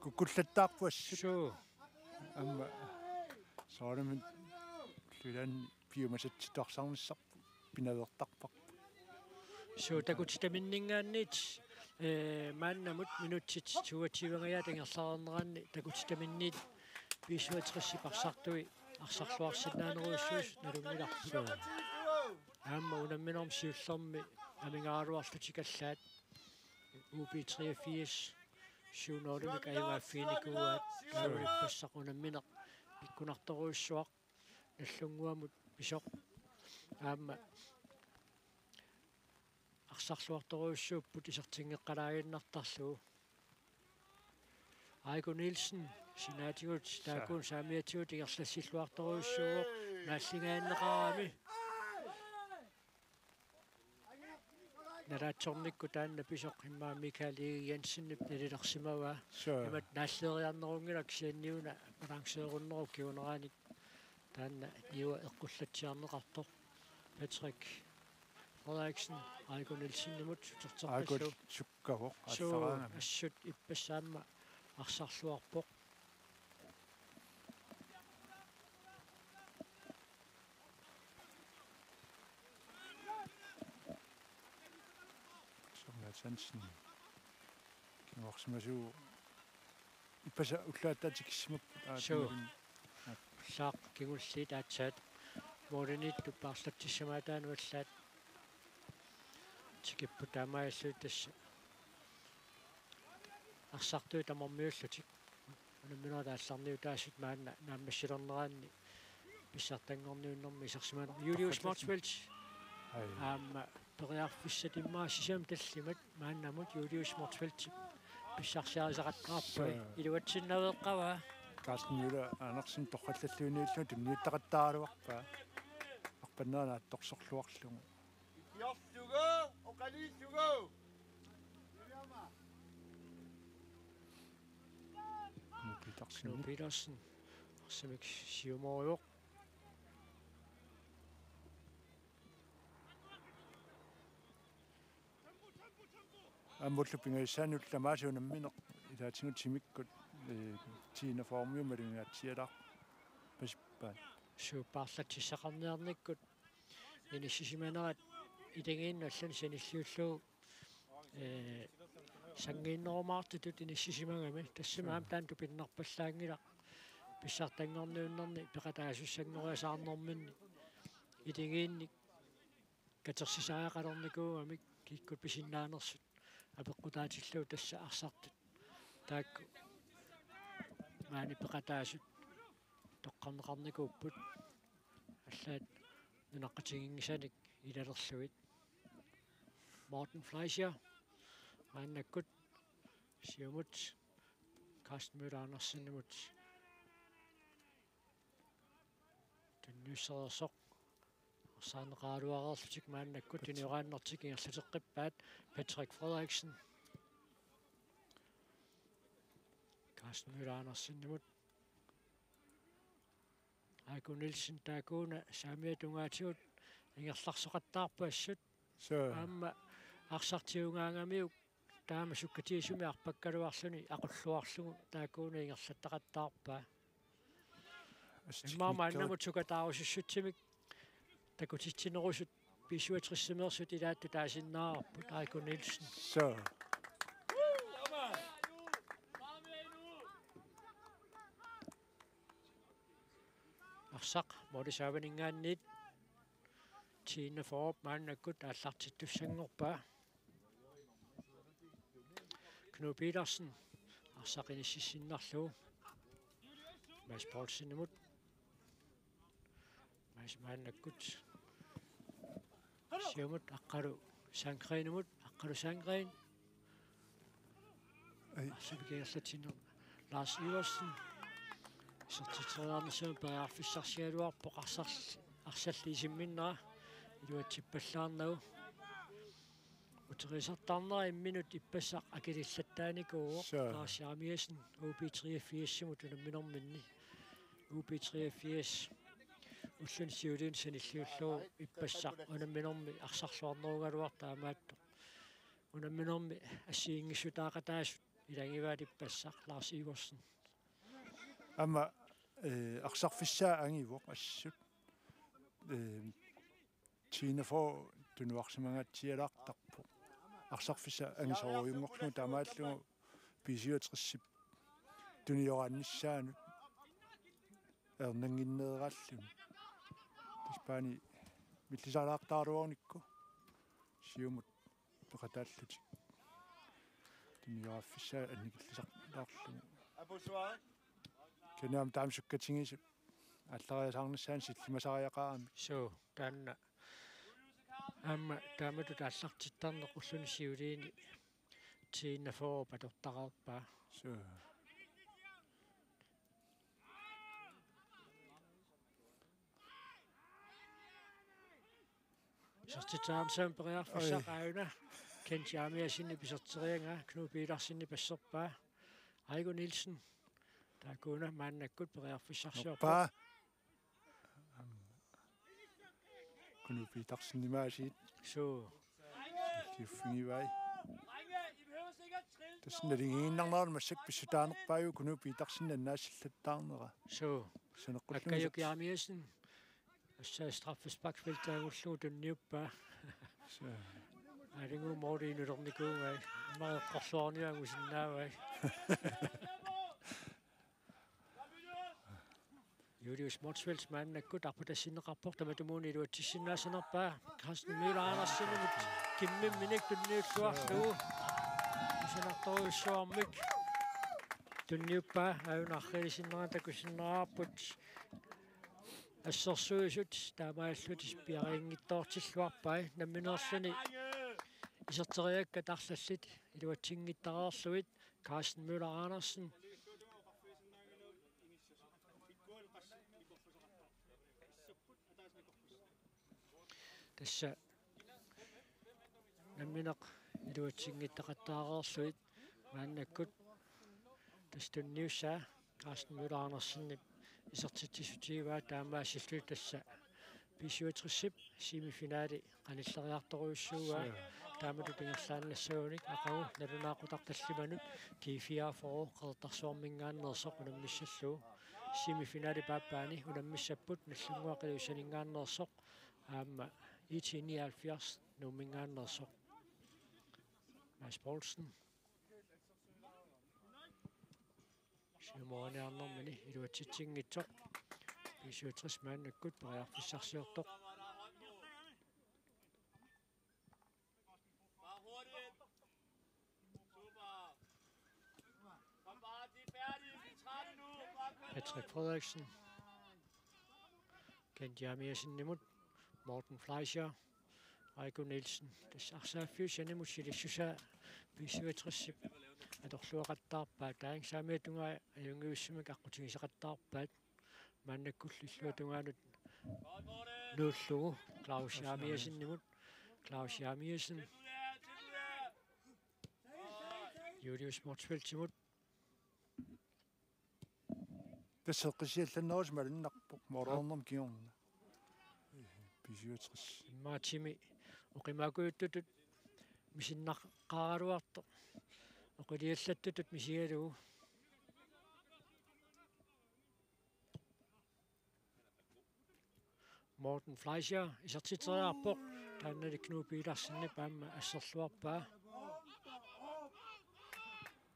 Kukkullattaarput assut. Suu. Aamma soorunami ullut ilaanni piumasatsittuarsarnissarput pinaveertarparput. Suu, takutitaminninngaanniit, eh, maannamut minutsit toogtyve-nngajat ingerlareerneranni takutitaminniit B-syvogtresip arsartui arsarluarsinnaanerujussuusut nalunngilarput. Suu. Aamma unamminermi siullermi amigaaluarlutik allaat U B treogfirs syv nul-imik ajugaaffiginikuuaat, taava ippassaq unammineq ikkunartorujussuaq, Nagdlunguamut pisoq. Aamma arsarluartorujussuupput isertinngeqqalaaginnartarlugu. Aiko Nielsen, sinaatigut, taakkuupput saamiatigut ingerlassilluartorujussuuvoq, naalligaanneqarami. Nalaatsornikkut taanna pisoq immaqa Michael Egede Jensenip nalilersimavaa. Suu. Imatut naalleeriarnerunngilaq, kisianni una balanceerunneruvoq kinguneranik. Taanna niua eqqullatsiarneqartoq. Patrick Frederiksen, Aiko Nielsenimut suterterpallu. Aiko sukkavoq, suu, assaraangami. Assut ippassaq aamma arsarluarpoq. Sonja Hansen. Kinguarsimasuuvoq. Ippassaq ullaat taava tikissimapput, aa, suu, tunulun. Ullaaq kingulliit aatsaat målimiittut paarlatsissamaataannut allaat tikipput, taamaalillutik tassa arsartui tamarmiullutik unamminerit aallarniutaasut maanna naammassilerneranni pissartanngorniunnermi isersimaneq. Julius Motzfeldt. Ai. Aamma periarfissat immaqa sisamat tallimat maannamut Julius Motzfeldt pissarsiarisaqattaarpaa. Suu. Iluatsinnaveeqqavaa. Carsten Møller Andersen torrallalluinnarlugu tunniuttaqattaaraluarpaa. Arpannera naatsorsorluarlugu. Knud Petersen. Knud Petersen. Arsamik siumooruvoq. Aamma ullut pingajusaanni ullut tamaasa unammineq ilaatigut timikkut, eh, T-41-miut malugingaatsialaarpasippaat. Suu, paarlatsissaqarniarnikkut inissisimanerat iligiinnut allani sanilliullugu, eh, sanngiinnerumaartutut inissisimagami. Tassami aamma taanna tupinnarpallaanngilaq pissartanngorniunnerni peqataasussanngoriasaarnerminni iligiinnik katersisariaqalernikuugamik kikkut pisinnaanersut apeqqutaatillugu, tassa arsartut taakku maani peqataasut toqqarneqarnikuupput, allaat nunaqqatiginngisanik ilalerlugit. Morten Fleischer maannakkut siumut Carsten Møller Andersenimut tunniussereersoq. Arsaarneqaraluareerlutik maannakkut tunioraannartik ingerlateqqippaat. Patrick Frederiksen. Carsten Møller Andersenimut. Aiko Nielsen taakkuuna saamiata tungaatigut ingerlarsoqattaarput assut. Suu. Aamma arsartiugaangamiuk taama sukkatigisumik arpakkaluarluni aqulluarlugu taakkuuna ingerlattaqattaarpaa. Assut immaqa maannamut sukataarusussutsimik takutitsinerusut B syvogtres-imeersut ilaattut taasinnaavarput, Aiko Nielsen. Suu. Arsaq, Morten Saavaninngaanniit. Tina Foorup maannakkut aallartittussanngorpaa. Knud Petersen, arsaq inississinnarlugu. Mads Poulsenimut. Mads maannakkut. Siumut Aqqalu Sandgrenimut, Aqqalu Sandgren. Ai. Arsaq ingerlatsineq. Lars Iversen. Isertitseriarnissamut periarfissarsigaluarpoq arsarl-, arsalli isimminnera. Iluatsippallaarnagu. Uteriisartaarnera imminut ippassaq akilillattaanikuuvoq. Suu. Lars Jeremiassen, O B treogfirs-imut unamminerminni. O B treogfirs ulluni siuliini sanilliullugu ippassaq unamminermi arsarluarnerugaluartoq, taamaattoq unamminermi assigiinngissutaaqataasut ilagivaat ippassaq, Lars Iversen. Aamma, eh, arsarfissaa angivoq assut. Eh, Tina Foorup tunuarsimangaatsialaartarpoq. Arsarfissaq angisoorujunngorlugu taamaallugu B syvogtres-ip tunioraannissaanut ajornannginneeraalluni. Tassa paani millisalaartaraluarunikku siumut peqataallutik. Tunioraaffissaa annikillisartaarlugu. Kinaam taama sukkatigisut aallariasaarnissaanut sillimasariaqaramik. Suu, taanna. Aamma taamatut aallartittarneq ulluni siuliini Tina Foorup atortaqarpaa. Suu. Isertitseriarnissamut periarfissaq. Oj. Aajuna. Kent Jeremiassenip iserteriaraa, Knud Petersenip asserpaa. Aiko Nielsen. Taakkuuna maannakkut periarfissarsiorpoq. Noppa. Knud Petersenimut aasiit. Suu. Kiffigivaat. Tassa naligiinnarnera massakkut pissutaanerpaajuvoq Knud Petersen annaassillattaarnera. Suu. Saneqqullugu. Akkajuk Jeremiassen. Tassa straffesparkfeltip angullugu tunniuppaa. Suu. Aalinnguup måli inulernikuugai. Immaqa eqqorluarniarlugu sinnaavai. Julius Motzfeldt maannakkut arpatassinneqarpoq, tamatumuuna iluatsissinnaassanerpaa. Carsten Møller Andersenimut kimmimminik tunniulluarlugu. Kusanartorujussuarmik tunniuppaa, aajuna arriilisinnera takusinnaavarput. Assersuisut taamaallutik piareerinngitsoortilluarpai, nammineerluni iserteriakkat arlallit iluatsinngitsoorlugit. Carsten Møller Andersen. Tassa nammineq iluatsinngitsoortaqattaarlugit maannakkut tassa tunniussaa Carsten Møller Andersenip isertitsissutigivaa, taamaasilluni tassa B syvogtres-ip semifinali qanilleriartorujussuuaa. Suu. Taamatut ingerlaannassagunik aqagu nalunaaqutaq tallimanut G fireogfyrre Qeqertarsuarminngaanneersoq unammissallugu. Semifinalip aappaani unammissapput Nagdlunguaq Ilulissaninngaanneersoq aamma I T nioghalvfjerds Nuumminngaanneersoq. Mads Poulsen. Siumoriarnermini iluatsitsinngitsoq. B syvogtres maannakkut periarfissarsiortoq. Patrick Frederiksen. Kent Jeremiassenimut. Morten Fleischer. Aiko Nielsen. Tassa arsaaffiup sanimut silissusaa B syvogtres-ip atorluaqattaarpaa. Taanna saamiata tungaa ajunngivissumik aqqutigisaqattaarpaat. Maannakkullu illuatungaanut nuullugu Claus Jeremiassenimut. Claus Jeremiassen. Julius Motzfeldtimut. Tassa eqqissisiallannerusumik malunnarpoq, målernera kingorna. B syvogtres. Immaqa timi Oqimaakkujuttutut misinnaqqaaraluartoq. Oqiliallattutut misigalugu. Morten Fleischer isertitseriarpoq. Taannali Knud Petersenip aamma asserluarpaa.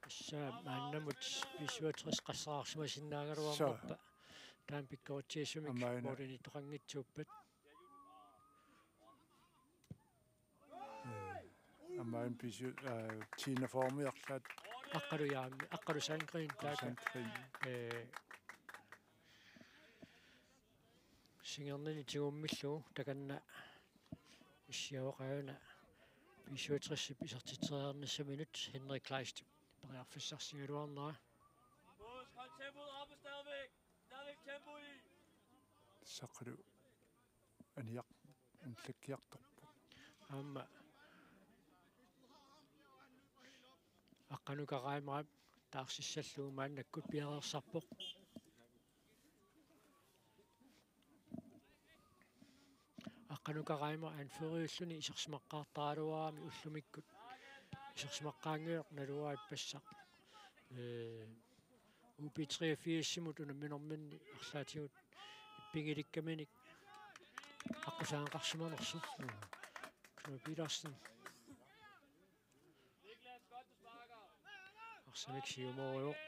Tassa maannamut B syvogtres qasseriarsimasinnaagaluarnerpa. Taanna pikkoritsisumik. Aamma una. Morten ittoqanngitsuuppat. Aamma en B syv, øh, Tina Formi arlaat. Aqqalu Jaami, Aqqalu Sandgreen, taaka. Sandgreen. Øh, singernini tigummillugu takanna issiavoq aajuna B syvogtres isertitseriarnissaminut Henrik Kleist periarfissarsigaluarnera. Hold tempoet oppe stadigvæk. Stadigvæk tempo i. Saqalu aniaq-, anillakkiartorpoq. Aamma Aqqanuka Reimer taarsissallugu maannakkut piareersarpoq. Aqqanuka Reimer anføreriulluni isersimaqqaartaraluarami ullumikkut. Isersimaqqaanngilaq naluara ippassaq. Øh, U B treogfirsimut unamminerminni arlaatigut ippinngilikkaminnik aqqusaagaqarsimanersoq. Knud Petersen. Arsamik siumoorujoq.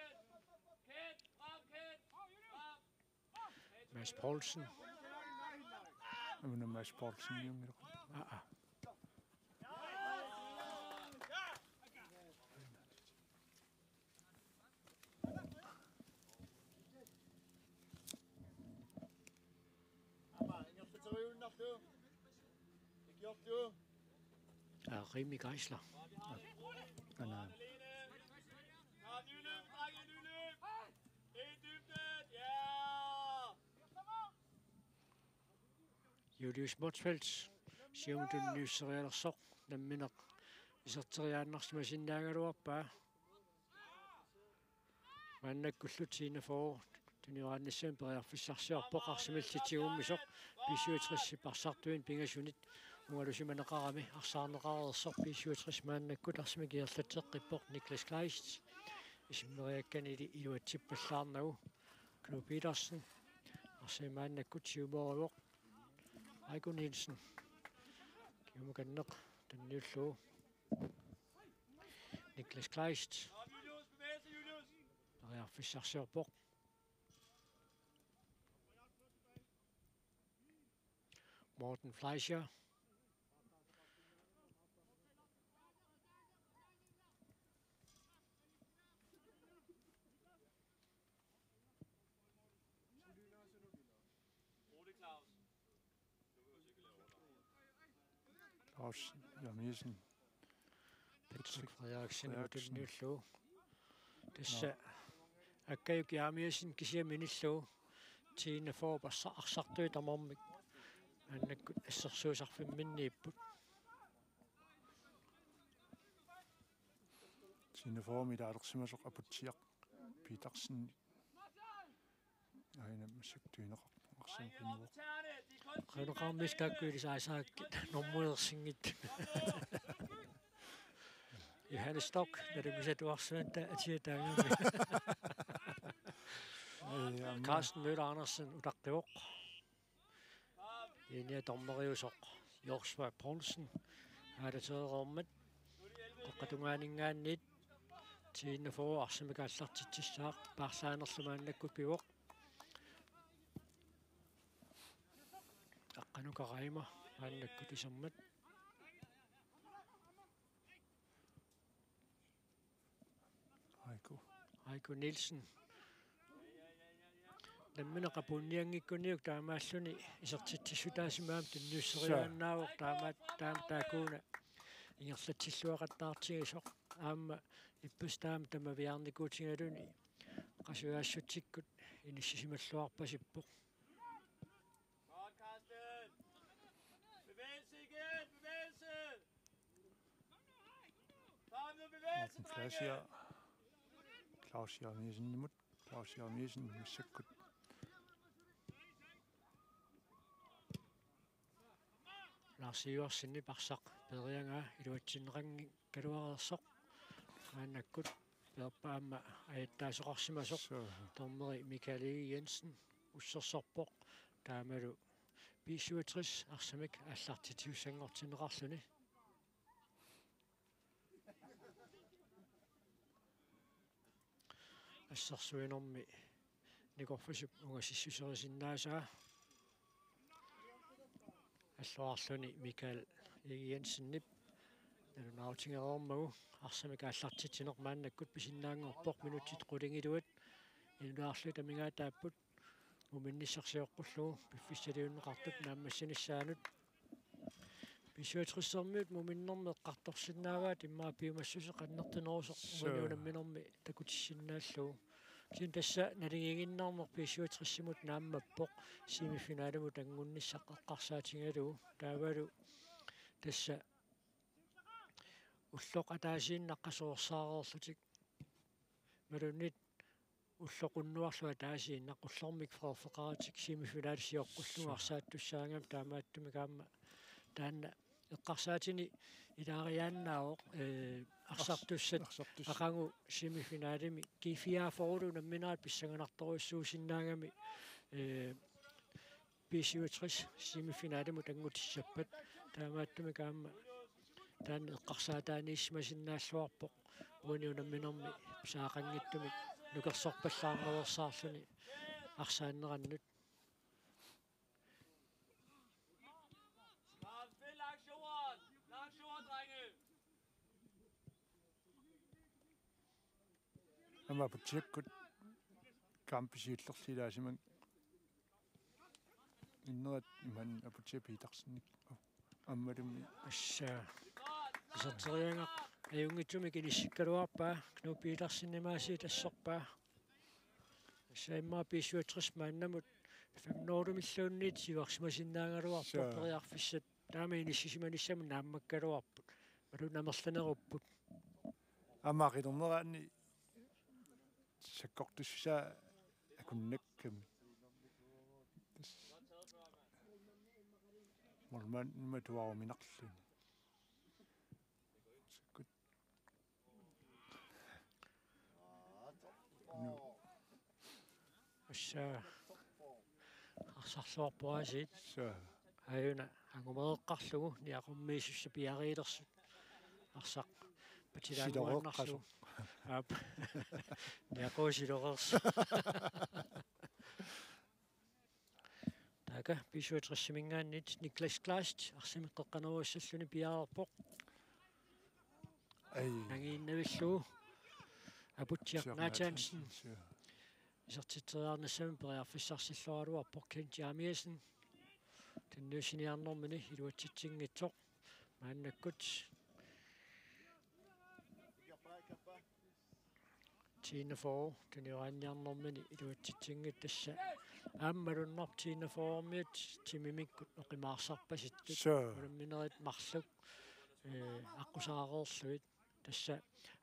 Mads Poulsen. Una Mads Poulsen, jo, mira. Ah, ah. Aa, Rimi Geisler. Ana. Julius Motzfeldt, siumut tunniusserialersoq, nammineq iserteriaannarsimasinnaagaluarpaa. Maannakkullu T enogfyrre tunioraannissamut periarfissarsiorpoq, arsamillu tigummisoq, B syvogtres arsartuinnaq pingasunit ungalusimaneqarami arsaarneqareersoq B syvogtres maannakkut arsamik ingerlatseqqippoq Niklas Kleist. Isimmeriakkanili iluatsippallaarnagu Knud Petersen. Arsaq maannakkut siumoorujoq. Aiko Nielsen. Kiumukanneq tunniullugu. Niklas Kleist. Periarfissarsiorpoq. Morten Fleischer. Claus Jeremiassen. Patrick Frederiksen, Frederiksen. Tunniullugu. Tassa. Nå. Akkajuk Jeremiassen kisiat minillugu. T enogfyrre arsa-, arsartui tamarmik. Maannakkut assersuisarfimminniipput. T enogfyrre ilaalersimasoq Aputsiaq Petersen. Aina massakkut tunineqarpoq, arsamik qinuvoq. Qinuneqarmillu taakku ilisaasaakka normuersinngit. Johannes Storch, nalunngisatuarsuanngitsoq atia taagami. Ei, aamma. Carsten Møller Andersen utaqqivoq. Linje dommeriusoq Joshua Poulsen. Aalatereermat. Qeqqata tungaaninngaanniit T enogfyrre arsamik aallartitsissaaq, paarlaanerlu maannakkut pivoq. Aqqanuka Reimer maannakkut isermat. Aiko. Aiko Nielsen. Nammineq apuunnianngikkuniuk taamaalluni isertitsissutaasimaammat tunniusseriaannaavoq, taamaat taama taakkuuna ingerlatsilluaqattaartigisoq. Aamma ippassaq taama tamaviaarnikuutigaluni qasujaassutsikkut inissisimalluarpasippoq. Godt, Carsten. Bevægelse igen, bevægelse. Kom nu, bevægelse, Morten Fleischer. Claus Jeremiassenimut. Claus Jeremiassen massakkut. Lars Iversenip arsaq peeriaraa iluatsinneqanngikkaluareersoq. Maannakkut peerpaa aamma ajattaasoqarsimasoq. Suu. Dommeri Michael Egede Jensen ussersorpoq. Taamalu B syvogtres arsamik aallartitsissanngortinneqarluni. Assersuinermi Nikorfasip ungasissuserisinnaasaa. Alluarluni Michael Egede Jensenip nalunaarutigereermagu arsamik aallartitsineq maannakkut pisinnaanngorpoq, minutsit qulingiluat. Inullaarlugit amigaataapput muminnissaq sioqqullugu piffissaliunneqartup naammassinissaanut. B syvogtressermiut muminnermi eqqartorsinnaavaat immaqa piumassuseq annertunerusoq. Suu. Uani unamminermi takutissinnaallugu. Kisianni tassa naligiinnarneq B syvogtressimut naammappoq semifinalimut anngunnissaq eqqarsaatigalugu. Taavalu tassa ulloq ataasiinnaq qasuersaareerlutik. Imaluunniit ulloq unnuarlu ataasiinnaq ullormik freerfeqaratik semifinali sioqqullugu arsaattussaagami, taamaattumik aamma taanna eqqarsaatini ilaariaannaavoq, ee, arsartussat. Arsartussat. Aqagu semifinalimi G fireogfyrre unamminerat pissanganartorujussuusinnaagami, ee, B syvogtres semifinalimut anngutissappat. Taamaattumik aamma taanna eqqarsaataaniissimasinnaalluarpoq uani unamminermi saaqanngitsumik nukersorpallaarnaveersaarluni arsaannerannut. Aamma Aputsiakkut kampisiullerli ilaasimanngikkaanni imaluunniit Aputsiaq Petersenip aammalumi. Tassa iserteriagaq ajunngitsumik inissikkaluarpaa, Knud Petersenip aasiit assorpaa. Tassa immaqa B syvogtres maannamut fem nul-imilluunniit siuarsimasinnaagaluarpoq. Suu. Periarfissat taama inissisimanissamut naammakkaluarput. Imaluunniit amerlanerupput. Aamma qitorneraanni sakkortussusaa akunnakkami. Tassa målmandimut atuaruminarluni. Sakkut. Nu. Tassa arsarluarpoq aasiit. Suu. Aajuna angumereqqarlugu niaqormiisussat piareersut. Arsaq patilaannguannarlugu. Siloreersoq. Aap. Niaqoq siloreersoq. Taakku B syvogtres-iminngaanniit Niklas Kleist arsamik qeqqanerussalluni piareerpoq. Ai. Nangiinnavillugu Aputsiaq Nathanielsen. Suu. Isertitseriarnissamut periarfissarsilluaraluarpoq Kent Jeremiassen. Tunniussiniarnermini iluatsitsinngitsoq. Maannakkut T enogfyrre tunioraanniarnermini iluatsitsinngitsoq, tassa aamma malunnarpoq T enogfyrre-miut timimikkut oqimaarsarpasittut. Suu. Unamminerit marluk, ee, aqqusaareerlugit. Tassa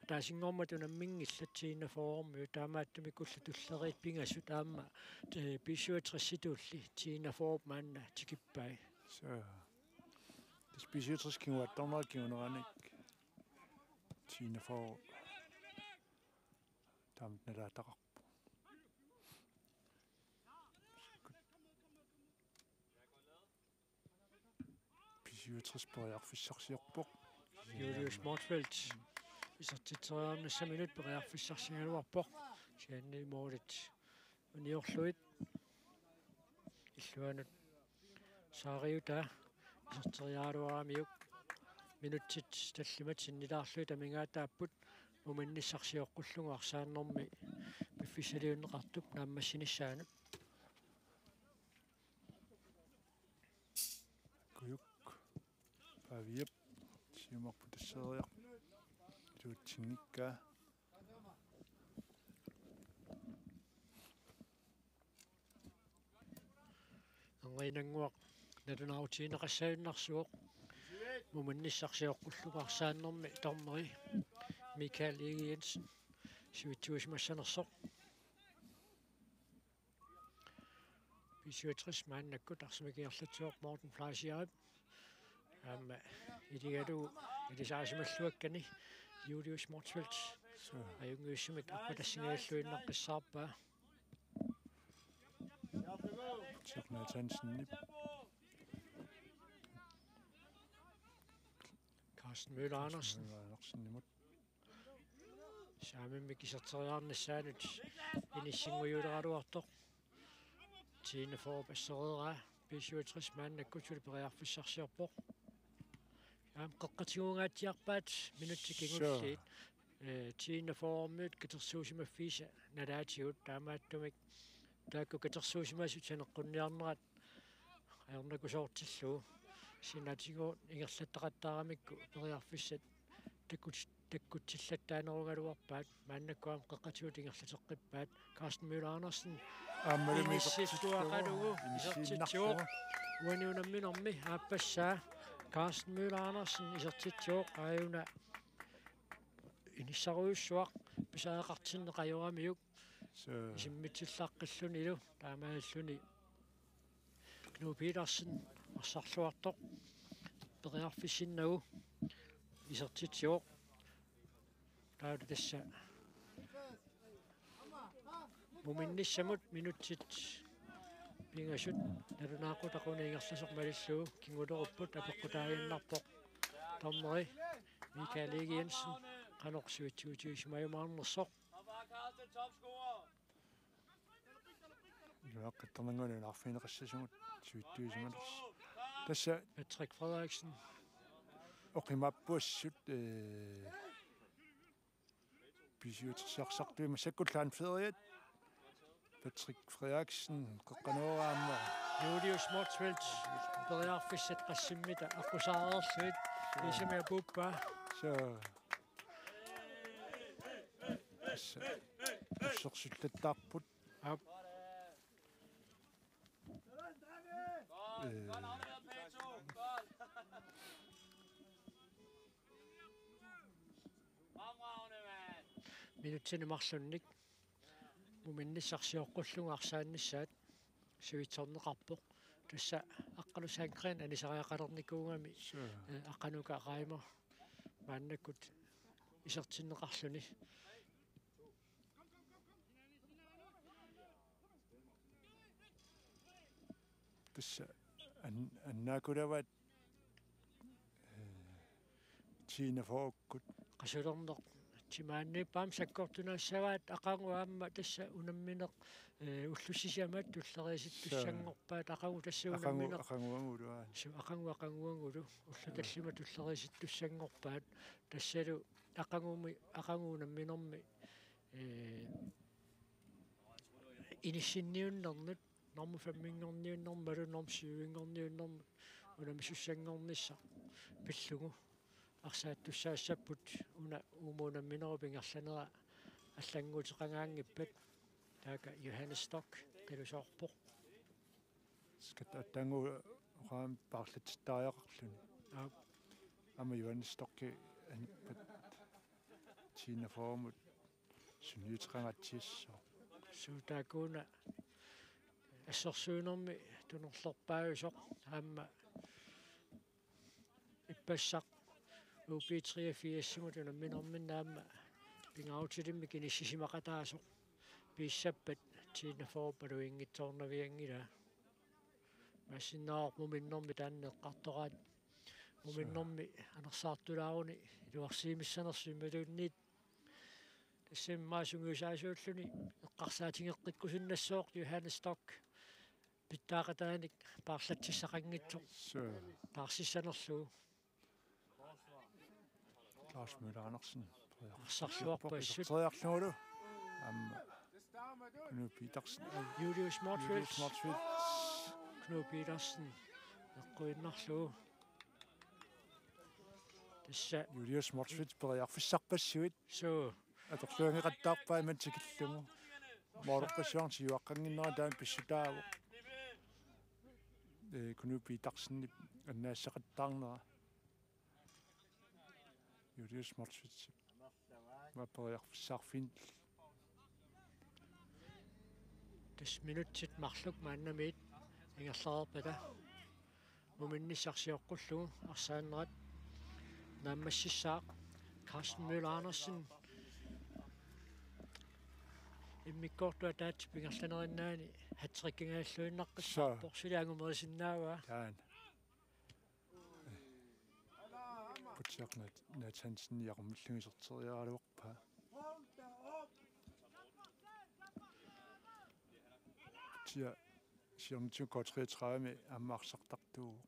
ataasinngormat unamminngillat T enogfyrre-miut, taamaattumik ullut tulleriit pingasut aamma, ee, B syvogtres-itulli T enogfyrre maanna tikippai. Suu. Tassa B syvogtres kinguaattarnera kinguneranik T enogfyrre taama nalaataqarpoq. B syvogtres periarfissarsiorpoq. Julius Motzfeldt isertitseriarnissaminut periarfissarsigaluarpoq. Kisianni målit uniorlugit illuanut saariutaa iserteriaraluaramiuk. Minutsit tallimat sinnilaarlugit amigaataapput muminnissaq sioqqullugu arsaannermi piffissaliunneqartup naammassinissaanut. Kujuk Paviap siumarput tasseriarpoq. Iluatsinngikkaa. Angainannguaq nalunaarutigineqassagunarpoq. Muminnissaq sioqqullugu arsaannermi dommeri Michael Egede Jensen sivitsuusimassanersoq. B syvogtres maannakkut arsamik ingerlatsivoq Morten Fleischerip. Aamma iligalugu ilisaasimalluakkani Julius Motzfeldt. Suu. Ajunngitsumik arpatassingajalluinnaqqissaarpaa. Sernat Hansenip. Carsten Møller Andersen. Møller Andersenimut. Saamimmik iserteriarnissaanut inissinngujuleraluartoq. Tine Fårup assereeraa B syvogtres maannakkut suli periarfissarsiorpoq. Aamma qeqqatigunngaatsiarpaat minutsit kingulliit. Suu. Eh, Tine Fårumiut katersuusimaffiisa nalaatigut taamaattumik taakku katersuusimasut saneqqunniarnerat ajornakusoortillugu. Sinaatigut ingerlattaqattaaramikku periarfissat takkut-, takkutsillattaanerugaluarpaat, maannakkut aamma qeqqatigut ingerlateqqippaat. Carsten Møller Andersen. Aammalumi inissilluaqalugu isertitsivoq. Inissinnaarlugu. Uani unamminermi aappassaa Carsten Møller Andersen isertitsivoq, aajuna inissarujussuaq pisariaqartinneq ajoramiuk. Suu. Isimmitsillaqqillunilu taamaalilluni Knud Petersen arsarluartoq periarfissinnagu isertitsivoq. Taava tassa muminnissamut minutsit pingasut nalunaaqutaq una ingerlasoq malillugu kingulerupput apeqqutaaginnarpoq dommeri Michael Egede Jensen qanoq sivitsuutigiumajumaarnersoq. Iluaquttarnannguaq arfineqassasugut sivitsuisimanersoq. Tassa Patrick Frederiksen. Oqimaappoq assut, eh, B syvogtres arsartui massakkut landferiat. Patrick Frederiksen, qeqqanooraamma. Julius Motzfeldt, periarfissat qassimmita aqqusaareerlugit. Suu. Isami apuuppaa. Suu. Tassa. Assersullattaarput. Aap. Eh. Minutsini marlunnik muminnissaq sioqqullugu arsaannissaat sivitsorneqarpoq. Tassa Aqqalu Sandgreen anisariaqalernikuugami. Suu. Eh, Aqqanuka Reimer maannakkut isertinneqarluni. Tassa an-, annaakulavaat, eh, Tine Fårukkut. Qasulerneq timaanniippaam sakkortunaassavaat, aqagu aamma tassa unammineq, eh, ullut sisamat tulleriisittussanngorpaat, aqagu tassa aqagu, unammineq. Aqaguagulu, aa. Suu, aqagu, aqaguagulu. Ullut tallimat tulleriisittussanngorpaat. Tassalu aqagumi, aqagu unamminermi, eh, inissinniunnernut, normu femminngorniunnermut, normu syvinngorniunnermut, unammisussanngornissaq pillugu. Arsaattussaassapput una uuma unamminerup ingerlanera allannguuteqangaanngippat, taakku Johannes Stock qilusoorpoq. Skat attangu oqaam paarlatsittariaqarluni. Aap. Aamma Johannes Stocki anippat Tine Fårumut sunniuteqangaatsiassaaq. Suu, taakkuuna assersuinermi tunorlerpaajusoq aamma ippassaq U B treogfirsimut unamminerminni aamma pingaarutilimmik inissisimaqataasoq piissappat Tine Fårup aluinngitsoornavianngilaa. Imaassinnaavoq muminnermi taanna eqqartoraat. Muminnermi anersaartulaaruni iluarsiimissanersoq imaluunniit. Tassa immaqa sungiusaasuulluni eqqarsaatigeqqikkusunnassooq Johannes Stock pitsaaqataanik paarlatsissaqanngitsoq. Suu. Taarsissanerlugu. Lars Møller Andersen. Arsarluarpassuit. Iserteriarlugulu. Aamma Knud Petersen. Julius Motzfeldt. Julius Motzfeldt. Knud Petersen. Eqquinnarlugu. Tassa. Julius Motzfeldt periarfissarpassuit. Suu. Atorluangeqattaarpaa imannak tikillugu. Moororpassuarni siuaqqannginnera taanna pissutaavoq. Eh, Knud Petersenip annaassaqattaarnera. Julius Motzfeldt. Aamma periarfissarfik. Tassa minutsit marluk maannamiit ingerlareerpata. Muminnissaq sioqqullugu arsaannerat naammassissaaq. Carsten Møller Andersen immikkoortup ataatsip ingerlanerinnaani hattrickingaalluinnaqqissaarpoq. Suu. Suli angumerisinnaavaa. Taanna. Kutsiaq Nat-, Nat Hansen Jakob Milling iserteriaraluarpaa. Kutsiaq siornatigut K treogtredive aamma arsartartuuvoq.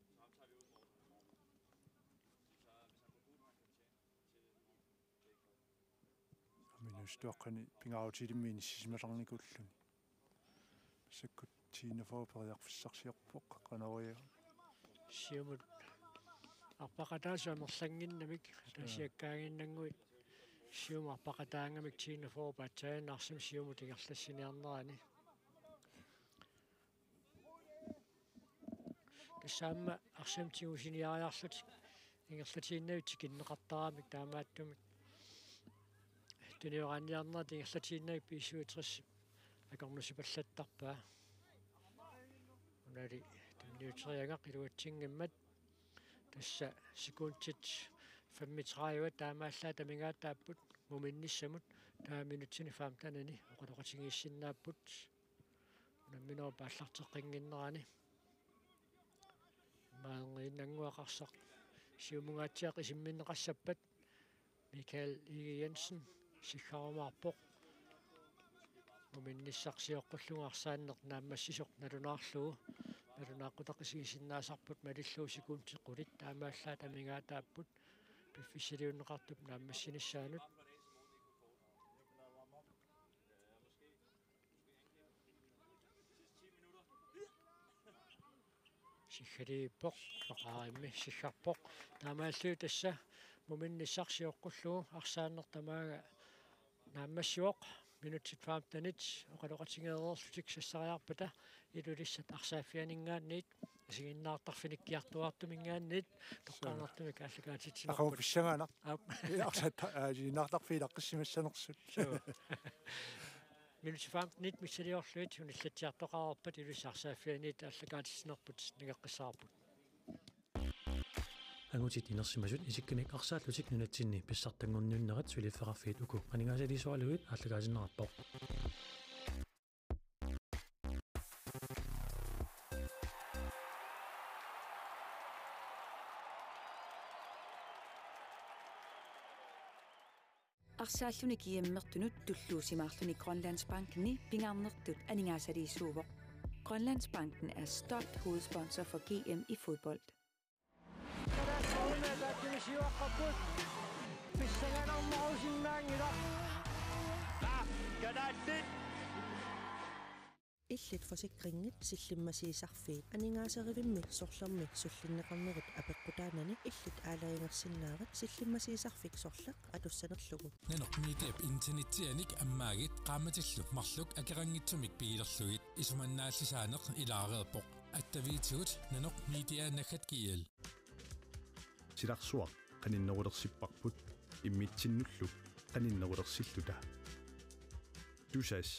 Minutsit tuaqqani pingaarutilimmi inissisimasarnikuulluni. Massakkut T enogfyrre periarfissarsiorpoq qanoria. Siumut arpaqataasut amerlannginnamik, ataasiakkaannginnannguit. Siumut arpaqataangamik T enogfyrre paatsaaginnarsimavoq siumut ingerlassiniarnerani. Tassa aamma arsamik tigusiniariarlutik ingerlatiinnavik tikinneqartaramik, taamaattumik tunioraanniarnerat ingerlatiinnavik B syvogtres akornusipallattarpaa. Unali tunniuteriagaq iluatsinngimmat. Tassa sekundit femogtredive taamaallaat amigaataapput muminnissamut, taava minutsini femtenini oqaloqatigiissinnaapput. Unamminerup aallarteqqinnginnerani. Maangiinnannguaqarsaq siumungaatsiaq isimminneqassappat Michael Ige Jensen siggarumaarpoq. Muminnissaq sioqqullugu arsaanneq naammassisoq nalunaarlugu. Nalunaaqutaq isigisinnaasarput malillugu sekundit qulit taamaallaat amigaataapput piffissaliunneqartup naammassinissaanut. Siggaliippoq, toqarimmi siggarpoq. Taamaalillutik tassa muminnissaq sioqqullugu arsaanneq tamaanga naammassivoq. Minutsit femtenit oqaloqatigeereerlutik sassariarpata Ilulissat arsaaffianinngaanniit, isiginnaartarfinikkiartuaartuminngaanniit toqqaannartumik aallakaatitsinerput. Aqufissagaanaq. Aap. Arsat, aa, isiginnaartarfiit ilaqqissimassanersut. Suu. Minutsit femtenit missiliorlugit unillatsiartoqareerpat Ilulissat arsaaffianiit aallakaatitsinerput nangeqqissaarput. Angutit inersimasut isikkanik arsaallutik nunatsinni pissartanngorniunnerat suliffeqarfiit uku aningaasaliisuugaluit aallakaatinneqarpoq. Arsaalluni G M-ertunut tulluusimaarluni Grønlandsbankeni pingaarnertut aningaasaliisuuvoq. Grønlandsbanken er stolt hovedsponsor for G M i fodbold. Kalaallit Nunaat taakkunani siuaqqapput. Pissanganarnerusinnaanngilaq. Kalaallit. Illit forsikringit sillimmasiisarfiit. Aningaaserivimmik sorlermik sullinneqarnerit apeqqutaanani illit aalajangersinnaavat sillimmasiisarfik sorleq atussanerlugu. Nanoq Mediap internetsianik ammaagit qaammatillu marluk akeqanngitsumik pigilerlugit. Isumannaallisaaneq ilaareerpoq. Attaviitigut nanoq media naggat G L. Silarsuaq qaninnerulersipparput immitsinnullu qaninnerulersilluta. Tusass